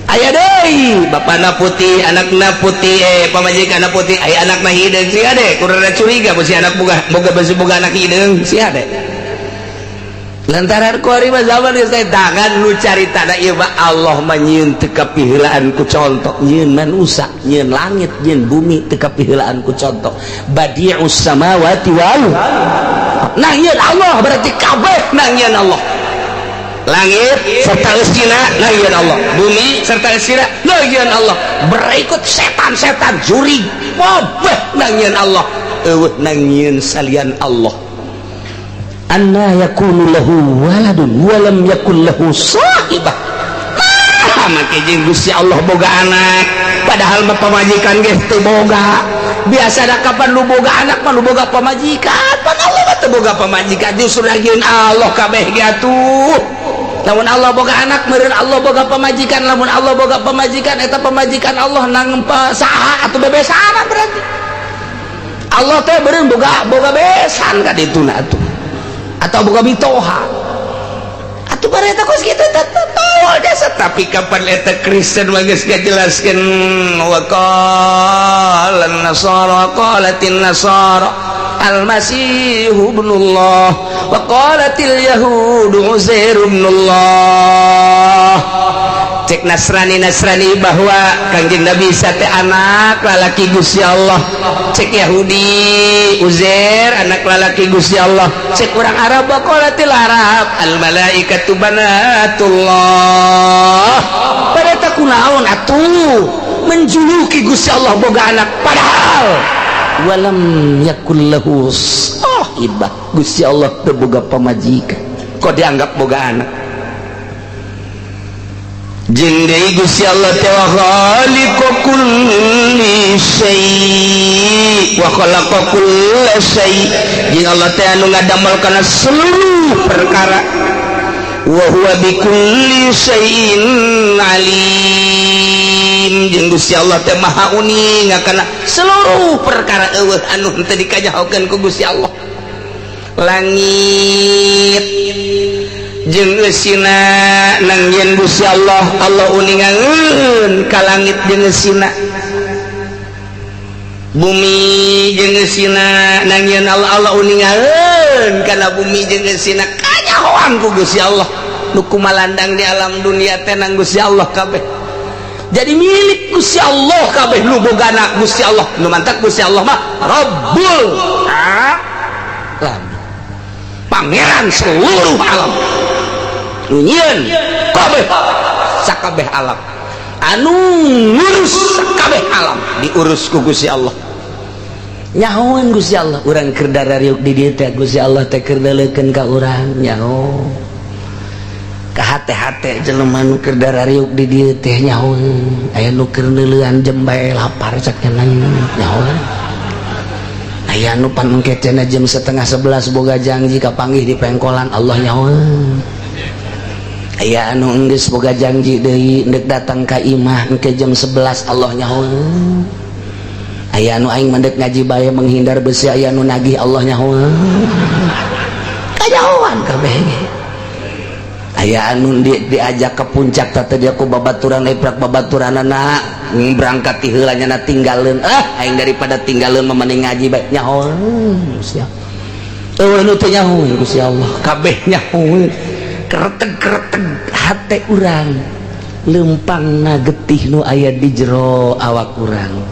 Aya deui, bapana putih, anakna putih, pamajikanna putih, aya anakna hideung, sia deh, kurang curiga si anak boga boga besi boga anak hideung, sia deh. Lantaran kuari mah zaman geus teh tangan nu carita da ieu mah Allah mah nyieun teu kapiheulaan ku contoh, nyieun manusa, nyieun langit, nyieun bumi teu kapiheulaan ku contoh. Badi'us samawati wal. Nah, nyieun Allah berarti kabeh nang nyieun Allah. Langit serta eusina nangieun Allah, bumi serta eusina nangieun Allah, berikut setan-setan jurig kabeh nangieun Allah, eueuh nangieun salian Allah. Anna yakunu lahu waladun wa lam yakul lahu sahibah. Nah, make jeung Gusti Allah boga anak, padahal mah pamajikan ge teu boga. Biasa da kapan lu boga anak mah lu boga pamajikan, pan Allah mah teu boga pamajikan, justru nangieun Allah kabeh ge atuh. Lamun Allah boga anak meureun Allah boga pamajikan, lamun Allah boga pamajikan eta pamajikan Allah nang saha atuh, bebesana berarti. Allah teh beureun boga boga besan ka dituna atuh. Atau boga mitoha. Atuh bare eta kos kitu teh tol jasa, tapi kapan eta Kristen mah geus ngajelaskeun wa qala nasara qalatin nasara al-masih ibnullah wa qalatil yahudu uzair ibnullah. Cek Nasrani Nasrani bahwa Kangjeng Nabi Isa teh anak lalaki Gusti Allah, cek Yahudi Uzair anak lalaki Gusti Allah, cek urang Arab qalatil Arab al malaikatu banatullah. Pada tak kunaon atuh menjuluki Gusti Allah boga anak, padahal walam yakul lahu sahibah, Gusti Allah teu boga pamajikan kok dianggap boga anak. Jeung deui Gusti Allah teh wa khaliqu kulli syai wa khalaqa kulla syai, jeung Allah teh anu ngadamel kana seluruh perkara, wa huwa bikulli syai'in alim, jeung Gusti Allah teh maha uning kana seluruh perkara, eueuh anu henteu dikanyahokeun ku Gusti Allah. Langit jeung eusina nangieun Gusti Allah, Allah uningangeun ka langit jeung eusina, bumi jeung eusina nangieun Allah, Allah uningangeun kana bumi jeung eusina, kanyahoan ku Gusti Allah. Nu kumalandang di alam dunia teh nang Gusti Allah kabeh, jadi milik Gusti Allah kabeh, nu bogana Gusti Allah. Nu mantak Gusti Allah mah Rabbul alam, pangeran seluruh alam, nu nyieun kabeh sakabeh alam, anu ngurus sakabeh alam, diurus ku Gusti Allah. Nyahoan Gusti Allah urang keur darariuk di dieu teh, Gusti Allah teh keur deuleukeun ka urang, nyaho ka hate-hate jelema nu keur darariuk di dieu teh, nyahoan aya nu keur neuleuan jam bae lapar cak nyahoan, aya nu pan engke cenah jam 10.30 boga janji kapanggih di pengkolan, Allah nyahoan. Aya anu enggeus boga janji deui ndek datang ka imah engke jam 11, Allah nyahoan. Aya anu aing mendek ngaji bae menghindar besi, aya anu nagih, Allah nyahoan. Kanyahoan kabeh ge. Aya anu diajak ke puncak teh dia ku babaturan, eprak babaturanana berangkat ti heula nya tinggalkeun, ah aing daripada tinggalkeun mah mending ngaji bae, nyahoan Gusti Allah. Eueuh nu teu nyahoan Gusti Allah, kabeh nyahoan. Kereteg-kereteg hate urang, lempangna getih nu aya di jero awak urang.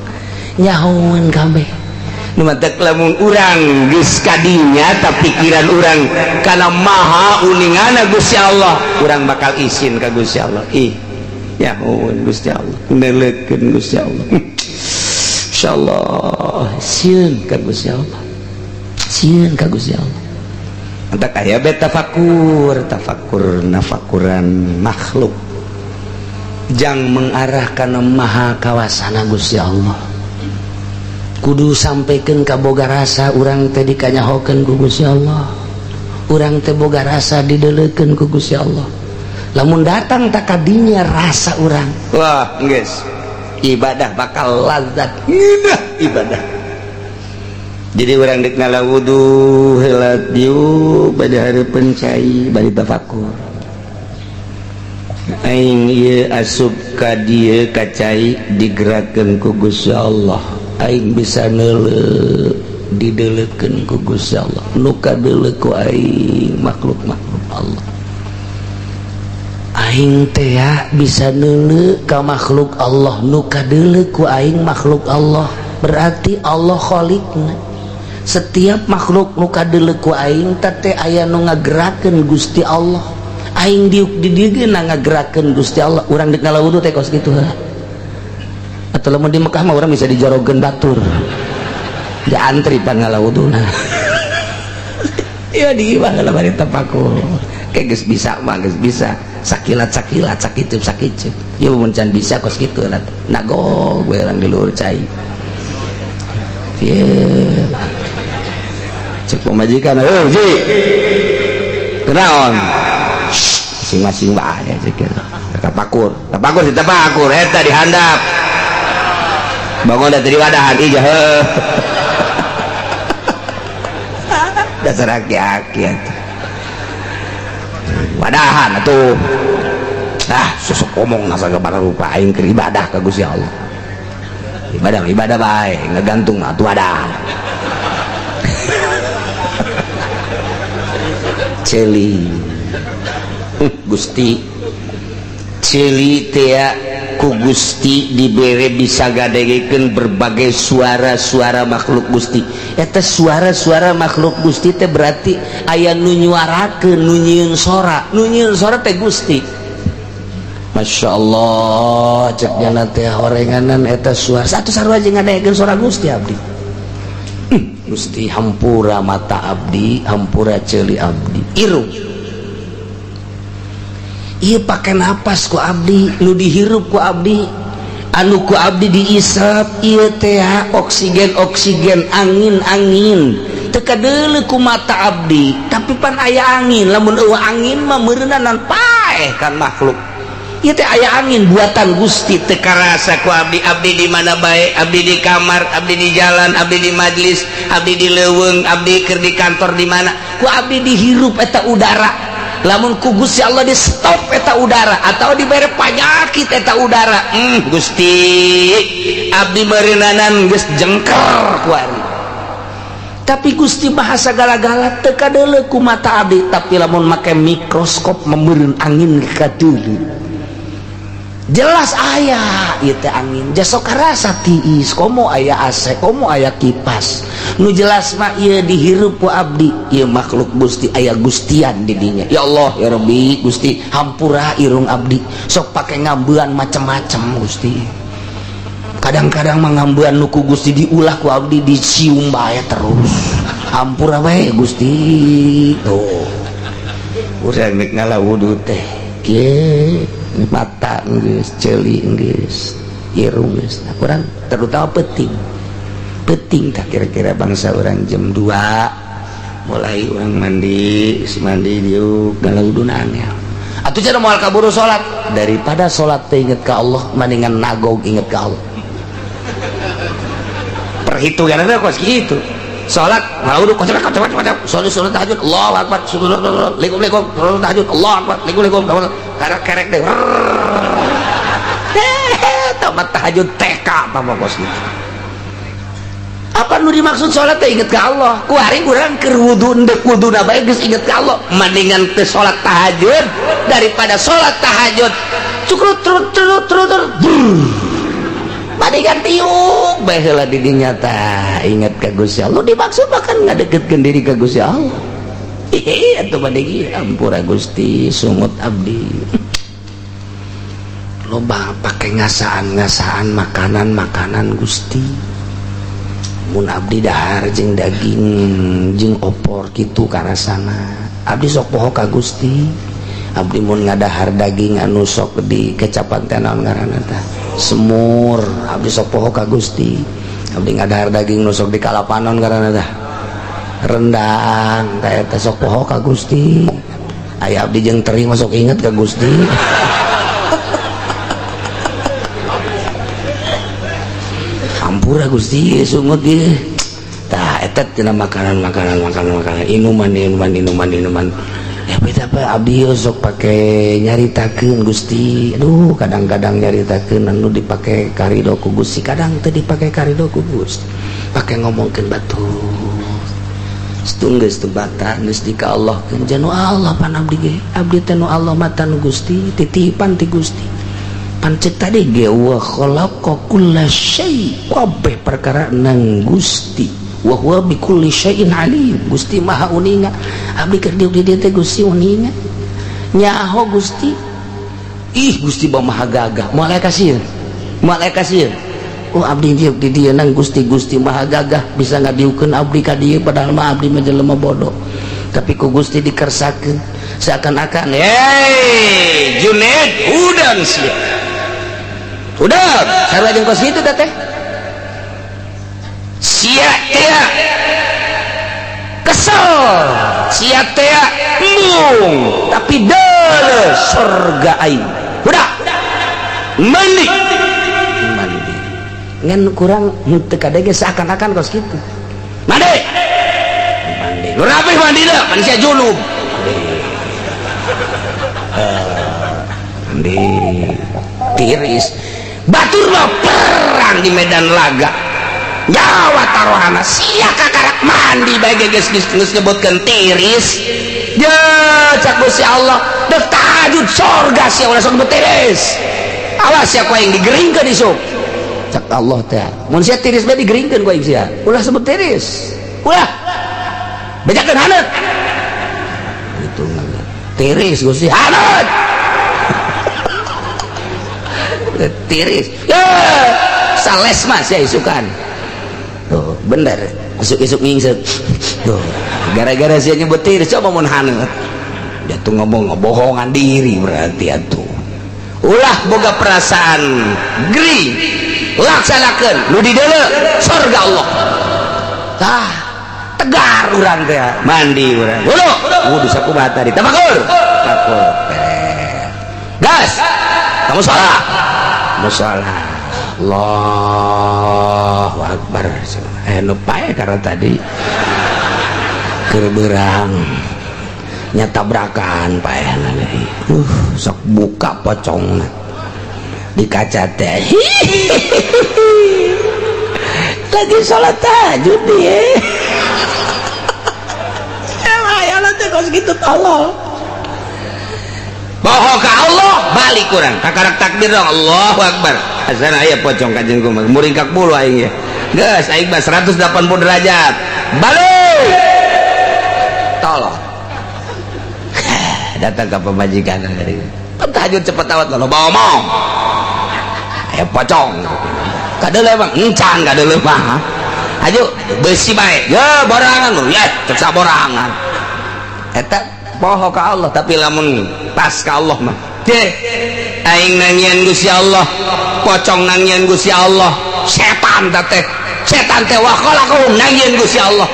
Nyahoan kabeh. Nu matak lamun urang geus kadinya tapi pikiran urang kana maha uningana Gusti Allah, urang bakal isin ka Gusti Allah. Ih, nyahoan Gusti Allah, neuleukeun Gusti Allah. Insyaallah sieun ka Gusti Allah. Sieun ka Gusti Allah. Entak aya be tafakur, tafakur nafakuran makhluk. Jang mengarah kana maha kawasana Gusti Allah. Kudu sampaikan ka boga rasa urang teh dikanyahokeun ku Gusti Allah. Urang teh boga rasa dideulekeun ku Gusti Allah. Lamun datang tak kadinya rasa urang, wah geus ibadah bakal lazat ngeunah ibadah. Jadi urang deuk ngala wudu heula dieu bade hareupeun cai bari tafakur. Aing ieu asup ka dieu ka cai digerakkeun ku Gusti Allah. Aing bisa neuleuh dideulekeun ku Gusti Allah. Nu kadeuleuh ku aing makhluk-makhluk Allah. Aing teh bisa neuleuh ka makhluk Allah, nu kadeuleuh ku aing makhluk Allah. Berarti Allah khaliqna. Setiap makhluk nu kadeuleuh ku aing teh aya nu ngagerakeun Gusti Allah. Aing diuk di dieu ge ngagerakeun Gusti Allah. Urang deuk ngala wudu teh kos kitu heuh. Atau lamun di Mekah mah urang bisa dijorogeun batur. Diantri pan ngala wuduna. Ieu di imah lah bari tafakur. Kayak geus bisa mah geus bisa. Sakilat-sakilat sakicup-sakicup. Ieu mun can bisa kos kitu lah. Nagog we urang di luhur cai. Ieu. Cek pamajikan, "Heuh, Ji. Kunaon?" Masing-masing bae cek kitu. Tafakur, tafakur si tafakur eta di handap. Bangun dari wadahan ija heuh. Dasar aki-aki atuh. Wadahan atuh. Ah, susuk omong nasa gambar rupa aing keur ibadah ka Gusti Allah. Ibadah ibadah bae, ngagantung mah atuh wadahan. Celi. Gusti celi teh ku Gusti dibere bisa gadegekeun berbagai suara-suara makhluk Gusti. Eta suara-suara makhluk Gusti teh berarti aya nu nyuarakeun, nu nyieun sora, nu nyieun sora teh Gusti. Masya Allah, cek jana teh horenganan eta suara satu sarua jeung ngadegekeun suara Gusti abdi. Gusti hampura mata abdi, hampura ceuli abdi. Irung ieu pake napas ku abdi, nu dihirup ku abdi, anu ku abdi diisap ieu teh oksigen oksigen, angin angin. Teu kadeuleuh ku mata abdi, tapi pan aya angin. Lamun eueuh angin mah meureunan paeh kan makhluk. Ieu teh aya angin buatan Gusti teu karasa ku abdi. Abdi di mana bae, abdi di kamar, abdi di jalan, abdi di majlis, abdi di leuweung, abdi keur di kantor di mana, ku abdi dihirup eta udara. Lamun ku Gusti Allah di stop eta udara atau dibere panyakit eta udara, Gusti abdi meureunnanan geus jengker kuari. Tapi Gusti maha sagala-gala teu kadeuleuh ku mata abdi, tapi lamun make mikroskop meureun angin kadeuleuh. Jelas aya ieu teh angin, jasok karasa tiis, komo aya AC, komo aya kipas. Nu jelas mah ieu dihirup ku abdi, ieu makhluk Gusti aya gustian di dinya. Ya Allah ya Rabbi Gusti hampura irung abdi, sok pake ngambean macem-macem Gusti. Kadang-kadang mah ngambean nu ku Gusti diulah ku abdi dicium bae terus. Hampura bae Gusti. Tuh. Urang rek ngala wudu teh kieu mata geus, ceuli geus, irung geus. Nah, kurang terutama peuting. Peuting tah kira-kira bangsa orang jam 2 mulai orang mandi, mandi diuk ngala wuduna angel. Atuh cenah moal kaburu salat, daripada salat teh inget ka Allah mendingan nagog inget ka Allah. Perhitunganna kos kitu. Salat ngala wudu kocok kocok kocok, salat salat tahajud Allahu akbar, likum likum, salat tahajud Allahu akbar, likum likum, karek kerek deh. Tamat tahajud TK apa kos gitu. Apa nu dimaksud salat teh inget ka Allah? Ku hari urang keur wudu ndek wuduna bae geus inget ka Allah. Mendingan teu salat tahajud daripada salat tahajud cukrut trut trut trut. Madikan tiuk bae heula di dinya tah ingat ka Gusti Allah dimaksud bahkan ngadeketkeun diri ka Gusti Allah. Ih atuh bade ampura Gusti sungut abdi. Loba pake ngasaan-ngasaan makanan-makanan Gusti. Mun abdi dahar jeung daging jeung opor kitu karasana. Abdi sok poho ka Gusti. Abdi mun ngadahar daging anu sok di kecapan teh naon ngaranna tah? Semur. Abdi sok poho ka Gusti. Abdi ngadahar daging nu sok di kalapanon ngaranna tah? Rendang teh eta sok poho ka Gusti. Aya abdi jeung teri mah sok inget ka Gusti. Ampura Gusti sungut ieu. Tah eta tina makanan-makanan makanan-makanan inuman inuman inuman inuman. Ya beda apa abdi sok pake nyaritakeun Gusti. Aduh kadang-kadang nyaritakeun anu dipake karido ku Gusti, kadang teu dipake karido ku Gusti. Pake ngomongkeun batur. Geus teu batar geus di ka Allah keun janu Allah pan abdi ge. Abdi teh nu Allah mata nu Gusti, titipan ti Gusti. Pancet tadi ge wa khalaqa kulla syai, kabeh perkara nang Gusti. Wa huwa bi kulli syai'in alim. Gusti Maha uninga. Abdi keur diuk di dieu teh Gusti uninga. Nyaho Gusti. Ih Gusti Maha gagah. Moal aya kasieun. Moal aya kasieun. Oh abdi diuk di dieu nang Gusti, Gusti Maha gagah bisa ngadiukeun abdi ka dieu padahal mah abdi mah jelema bodoh. Tapi ku Gusti dikersakeun seakan-akan, "Hei, Junaid, hudang sia." Udah, sarua jeung kos kitu teh. Sia teh kesel, sia teh embung, tapi deuleu surga aing. Udah. Mandi. Mandi. Ngan kurang henteu kadege seakan-akan kos kitu. Mandi. Mandi. Nu rapih mandi da, pan sia junub. Mandi. Tiris. Batur mah perang di medan laga. Nyawa taruhana sia kakarak mandi bae geus geus nyebutkeun tiris. Ya cak Gusti Allah, dek tahajud surga sia ulah sok nyebut tiris. Awas sia ku aing digeringkeun isuk. Cak Allah teh. Mun sia tiris bae digeringkeun ku aing sia. Ulah sebut tiris. Ulah. Bejakeun haneut. Gitu tiris Gusti haneut. Tiris ya sales mas ya isukan tuh bener isuk-isuk ngingset tuh gara-gara sia nyebut tiris coba mun haneut dia tuh ngomong ngebohongan diri berarti atuh ulah boga perasaan geri laksanakeun nu di deuleu surga Allah tah tegar urang teh mandi urang wudu wudu sakumaha tadi tafakur tafakur gas kamu sholat musola Allahu Akbar. Nu pae karena tadi keur beurang nya tabrakan paehna deui. Sok buka pocongna di kaca teh. Lagi salat tahajud ieu. Emang aya teh kos kitu tolol. Bohong ka Allah balik kurang kakarak takbir dong Allahu Akbar. Azan aya pocong ka jeung kumaha muringkak bulu aing ya. Geus aing mah 180 derajat. Balik. Tolong. Datang ka pamajikan dari. Tahajud cepet awat lo bawa omong. Aya pocong. Kadeuleu mah encan kadeuleu mah. Aju beusi bae. Ya borangan lu ya cek saborangan. Eta poho ka Allah tapi lamun pas ka Allah mah deh aing nangian Gusti Allah pocong nangian Gusti Allah setan teh setan teh wa khalaqahum nangian Gusti Allah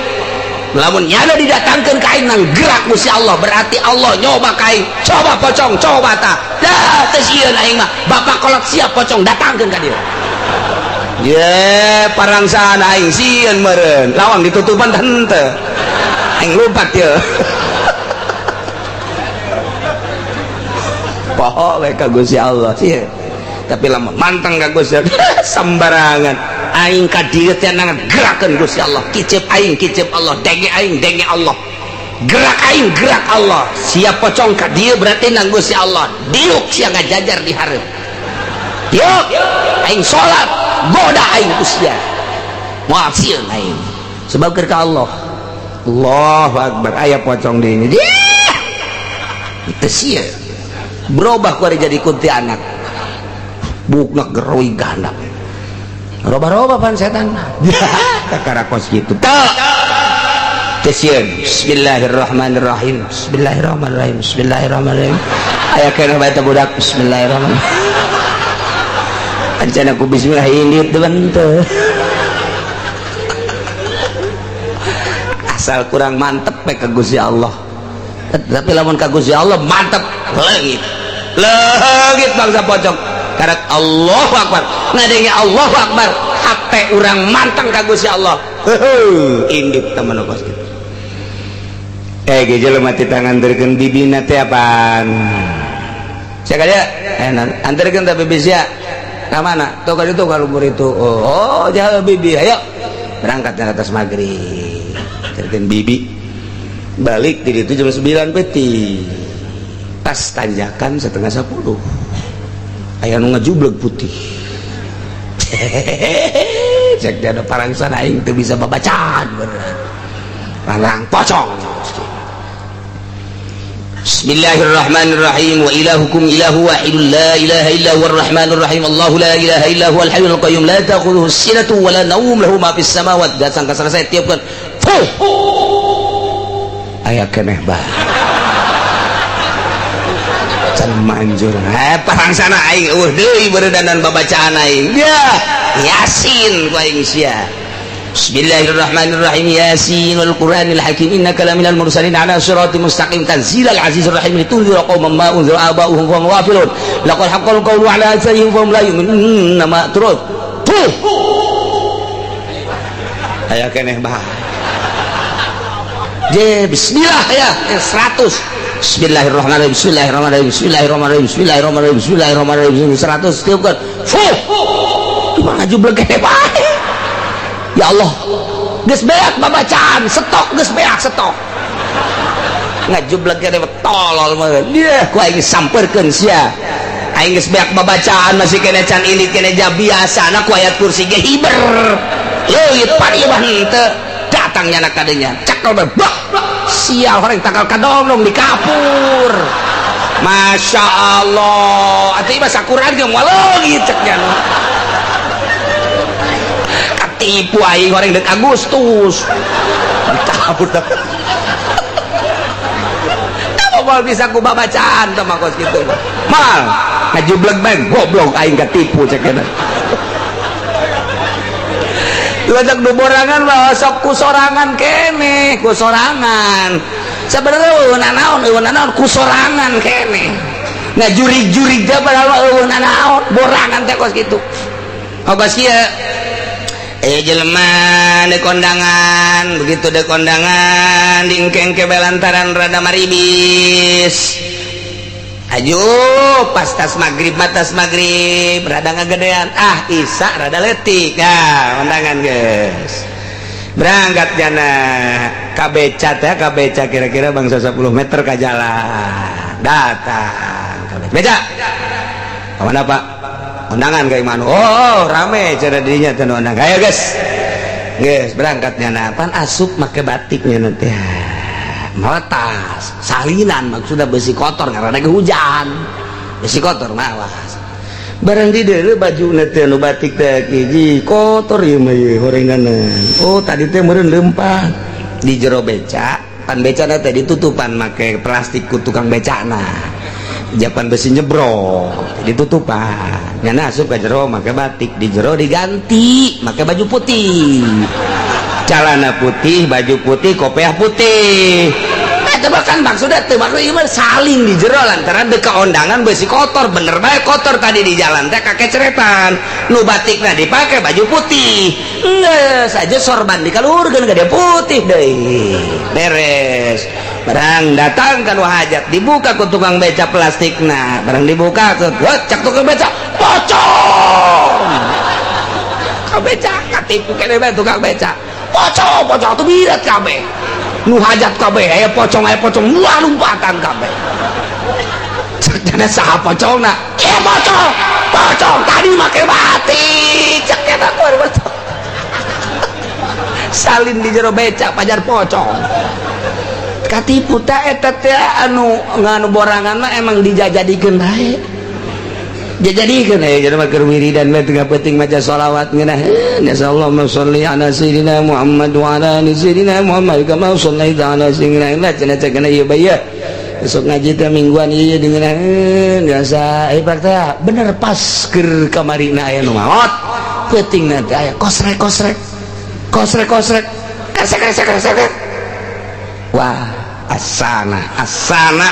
lamun nyana didatangkeun ka aing nang gerak Gusti Allah berarti Allah nyoba ka aing coba pocong coba ta dah teu sieun aing mah bapak kolot siap pocong datangkeun ka dieu ye parangsaan aing sieun meureun lawang ditutupan teh henteu aing lompat ye poho we ka Gusti Allah sih tapi lamun manteng ka Gusti Allah sembarangan aing ka dieu teh nang gerakeun Gusti Allah kicep aing kicep Allah denge aing denge Allah gerak aing gerak Allah siap pocong ka dieu berarti nang Gusti Allah diuk sia ngajajar di hareup diuk aing salat Goda aing ku sia. Moal sieun aing. Sebab keur ka Allah. Allahu akbar, aya pocong di ini. Itu sia. Berubah ku jadi kuntilanak. Buukna geroi ganda. Roba-roba pan setan. Kakara kos kitu. Teu. Teu sieun. Bismillahirrahmanirrahim. Bismillahirrahmanirrahim. Bismillahirrahmanirrahim. Aya keneh bae budak. Bismillahirrahmanirrahim. Ancana ku bismillah ini teu teu. Asal kurang mantep we ka Gusti Allah. Tapi lamun ka Gusti Allah mantep leungit. Leungit bangsa pocong. Karet Allahu Akbar. Ngadenge Allahu Akbar. Hate urang manteng ka Gusti Allah. Heuh, indit temen kos kitu. Ge jelema ti tanganterkeun bibina teh apaan? Sia ka dieu? Anterkeun ta bibi sia. Ka mana? Tuh ka ditu ka luhur itu. Oh, jauh bibi. Ayo. Berangkat ke atas maghrib. Anterkeun bibi. Balik di ditu jam 9 peti. Tas tanjakan 9:30. Aya nu ngejubleg putih. Cek dia ada parangsan aing teu bisa babacaan bener. Parang pocong. Bismillahirrahmanirrahim. Wa ilahukum ilahu wahidun la ilaha illa huwar rahmanir rahim. Allahu la ilaha illa huwal hayyul qayyum la ta'khudhuhu sinatun wa la nawm lahu ma fis samawati. Datang ka selesai tiupkeun. Fuh. Aya keneh bae. Can manjur. Parangsana aing eueuh deui beuredanan babacaan aing. Ya, Yasin ku aing sia. Bismillahirrahmanirrahim. Yasin wal Qur'anil Hakim innaka laminal mursalin ala siratal mustaqim tanzilal azizir rahim litunzira qauman ma unzira aba'uhum fa hum ghafilun. Laqad haqqal qawlu ala aktsarihim fa hum la yu'minun. Nama terus. Tuh. Aya keneh bae. Je bismillah ya 100. Bismillahirrahmanirrahim. Bismillahirrahmanirrahim. Bismillahirrahmanirrahim. Bismillahirrahmanirrahim. Bismillahirrahmanirrahim. 100 tiupkeun. Fuh. Ngajublek keneh bae. Ya Allah. Geus beak babacaan, stok geus beak stok. Ngajublek keneh tolol mah. Dia ku aing sampeurkeun sia. Aing geus beak babacaan masih keneh can indit keneh ja biasana ku ayat kursi ge hiber. Leuit pan ieu mah henteu. Datang nyana kadenya. Cekel bae. Sial horeng tanggal kadongdong di kapur. Masya Allah. Atuh ieu mah sakuran ge moal leungit cek nya. Katipu aing horeng deuk Agustus. Dicabut. Kamu moal bisa ku babacaan teh mah kos kitu. Mal ngajublek bae goblok aing katipu cek nya. Lajak du borangan mah sok ku sorangan keneh, ku sorangan. Sebenarnya eueuh nanaon, eueuh nanaon ku sorangan keneh. Nah jurig-jurig teh padahal mah eueuh nanaon, borangan teh kos kitu. Kos kieu. Jelema di kondangan, begitu di kondangan diengkeng-ke lantaran rada maribis. Ayo pas tas maghrib, tas maghrib rada ngagedean, ah isa rada letik. Nah, kondangan guys. Berangkat jana ka beca teh, ka beca kira-kira bangsa 10 meter ka jalan. Datang ka beca. Ka mana Pak? Kondangan ka imah. Oh, rame cara dirinya teh undangan. Ayo guys. Guys, berangkat jana. Pan asup make batiknya nanti. Meletas salinan maksudnya besi kotor karena lagi hujan besi kotor mawas barang di deuleu baju teh nu batik teh hiji kotor ieu mah ieu horenganan. Oh tadi teh meureun leumpang di jero beca pan becana teh ditutupan make plastik ku tukang becana japan besi nyebrok ditutupan nyana asup ka jero make batik di jero diganti make baju putih celana putih, baju putih, kopiah putih. Coba kan maksudnya teu maksud ieu mah saling di jero lantaran deuk kondangan besi kotor, bener bae kotor tadi di jalan teh kakeceretan. Nu batikna dipake baju putih. Geus aja sorban dikaluhurkeun ka dia putih deui. Beres. Barang datang ka nu hajat dibuka ku tukang beca plastikna. Barang dibuka ku cak tukang beca, pocong. Ka beca katipu keneh bae tukang beca. Pocong, pocong tuh birat kabeh. Nu hajat kabeh, aya pocong, wah lompatan kabeh. Cek jana saha pocongna? Ieu pocong. Pocong tadi make batik cek eta pocong. Salin di jero becak pajar pocong. Katipu ta eta teh anu nganu borangan mah emang dijajadikeun bae. Dijadikeun aya jelema keur wiridan we tengah peuting maca sholawat ngeunaheun ya Allahumma sholli ala sayyidina Muhammad wa ala ali sayyidina Muhammad kama shallaita ala sayyidina Muhammad cenah cenah ieu bae. Besok ngaji teh mingguan ieu dengeun biasa eh teh bener pas keur kamarina aya nu maot peutingna teh aya kosrek kosrek kosrek kosrek kresek kresek kresek. Wah, asana asana.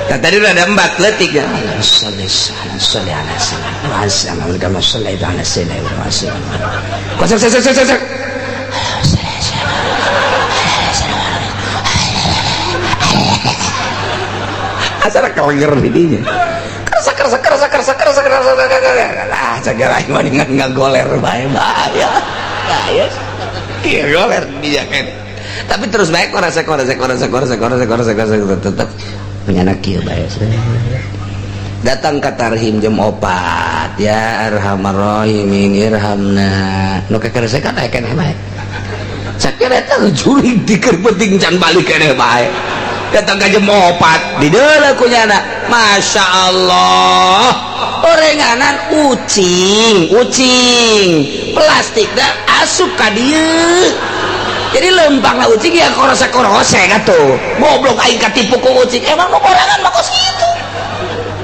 Tadi udah ada empat letik ya. Kosrek kosrek kosrek. Asal kelenger didinya. Kerasa kerasa kerasa kerasa kerasa kerasa kerasa. Ah, cagara aing mah ngagoler bae bahaya. Bahaya. Iya goler dia kan. Tapi terus bae korasa korasa korasa korasa korasa korasa korasa tetep penyanak kieu bae. Datang ka tarhim jam 4 ya arhamar rahimin irhamna. Nu kekeresekan aya keneh bae. Sakira eta jurig dikeun penting can balik keneh bae. Datang ka jam 4 di deuleu ku nyana. Masya Allah, orenganan ucing ucing plastik dah asup ka dieu. Jadi lempang lah ucing ya korose-korose atuh. Goblok aing katipu ku ucing. Emang nu borangan mah kos kitu.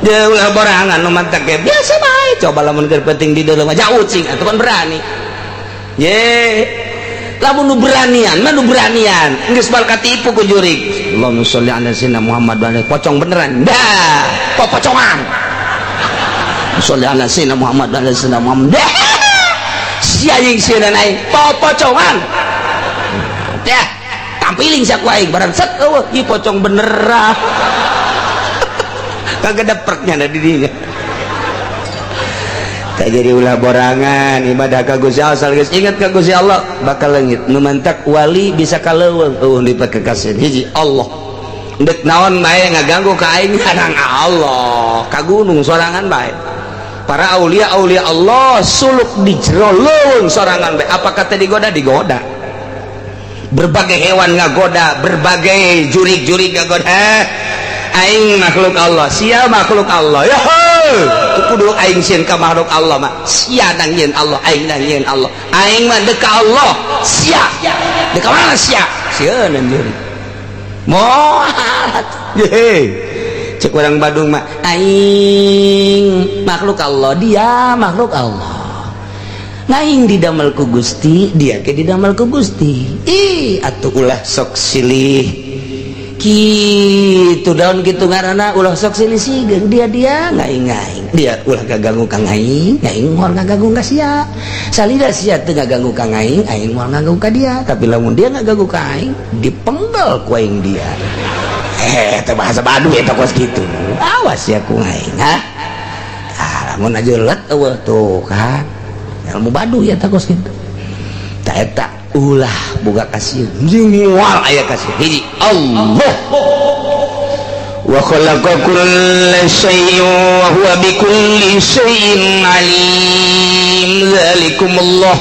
Dia ulah borangan nu mantak ge biasa bae. Coba lamun keur penting di deuleu mah ja ucing atuh kan berani. Ye. Lamun nu beranian mah nu beranian. Geus bal katipu ku jurig. Allahumma sholli ala sayyidina Muhammad wa ala pocong beneran. Dah, popocongan. Sholli ala sayyidina Muhammad wa ala sayyidina Muhammad. Dah. Sia jeung sieun aing popocongan. Dah, tampiling sia ku aing barang set eueuh ieu pocong beneran. Kagak dapreknya da di dinya. Tak jadi ulah borangan ibadah ka Gusti Allah asal geus ingat ka Gusti Allah bakal leungit. Nu mantak wali bisa ka leuweung eueuh dipakekasieun hiji Allah. Deuk naon bae ngaganggu ka aing kadang Allah ka gunung sorangan bae. Para aulia aulia Allah suluk di jero leuweung sorangan bae. Apa kata digoda digoda. Berbagai hewan ngagoda, berbagai jurig-jurig ngagoda. Aing makhluk Allah, sia makhluk Allah. Ya kudu aing sieun ka makhluk Allah mah. Sia nang nyeun Allah, aing nang nyeun Allah. Aing mah deuk ka Allah, sia. Deuk ka mana sia? Sieun anjeun. Moal. Ye. Cek urang Badung mah, aing makhluk Allah, dia makhluk Allah. Ngaing didamel ku Gusti, dia ke didamel ku Gusti. Ih, atuh ulah sok silih. Kitu daun kitu ngaranna ulah sok silih sigeung dia dia ngaing-ngaing. Dia ulah gaganggu ka ngaing, ngaing moal ngaganggu ka sia. Salida sia teu ngaganggu ka ngaing, aing moal ngaganggu ka dia. Tapi lamun dia ngaganggu ka aing, dipenggal ku aing dia. Teh bahasa Baduy eta kos kitu. Awas ya ku ngaing, ha. Ah, lamun aja let eueuh tuh kan. Ilmu Baduy ya kos kitu. Ta eta ulah boga kasieun. Moal aya kasieun. Hiji Allah. Wa khalaqa kulla syai'in wa huwa bikulli syai'in alim. Zalikumullah.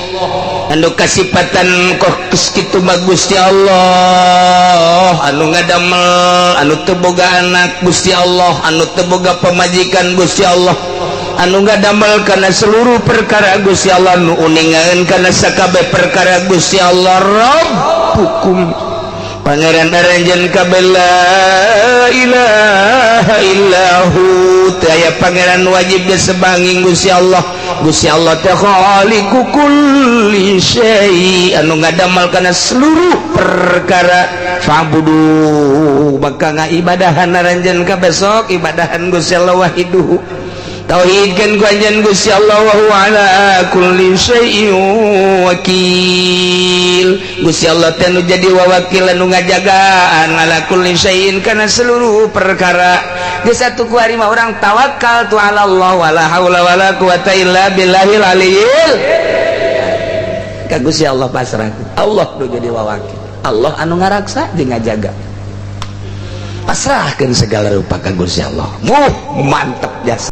Anu kasipatan kos kitu mah Gusti Allah, anu ngadamel, anu teu boga anak Gusti Allah, anu teu boga pamajikan Gusti Allah, anu ngadamel kana seluruh perkara Gusti Allah, nu uningaeun kana sakabeh perkara Gusti Allah. Rabbukum pangeran aranjeun kabeh la ilaha illahu. Teu aya pangeran wajib disebanging Gusti Allah. Gusti Allah teh khaliqu kulli syai, anu ngadamel kana seluruh perkara. Fa'budu, maka ngaibadahan aranjeun kabeh sok ibadahan Gusti Allah wahiduhu. Tauhidkeun ku anjeun Gusti Allah wa huwa ala kulli syai'in wakil. Gusti Allah teh nu jadi wawakil anu ngajagaan ala kulli syai'in kana seluruh perkara. Geus atuh ku ari mah urang tawakal tu ala Allah wala haula wala quwata illa billahil aliyil. Ka Gusti Allah pasrah. Allah nu jadi wawakil. Allah anu ngaraksa jeung ngajaga. Pasrahkeun segala rupa ka Gusti Allah. Muh mantep jasa.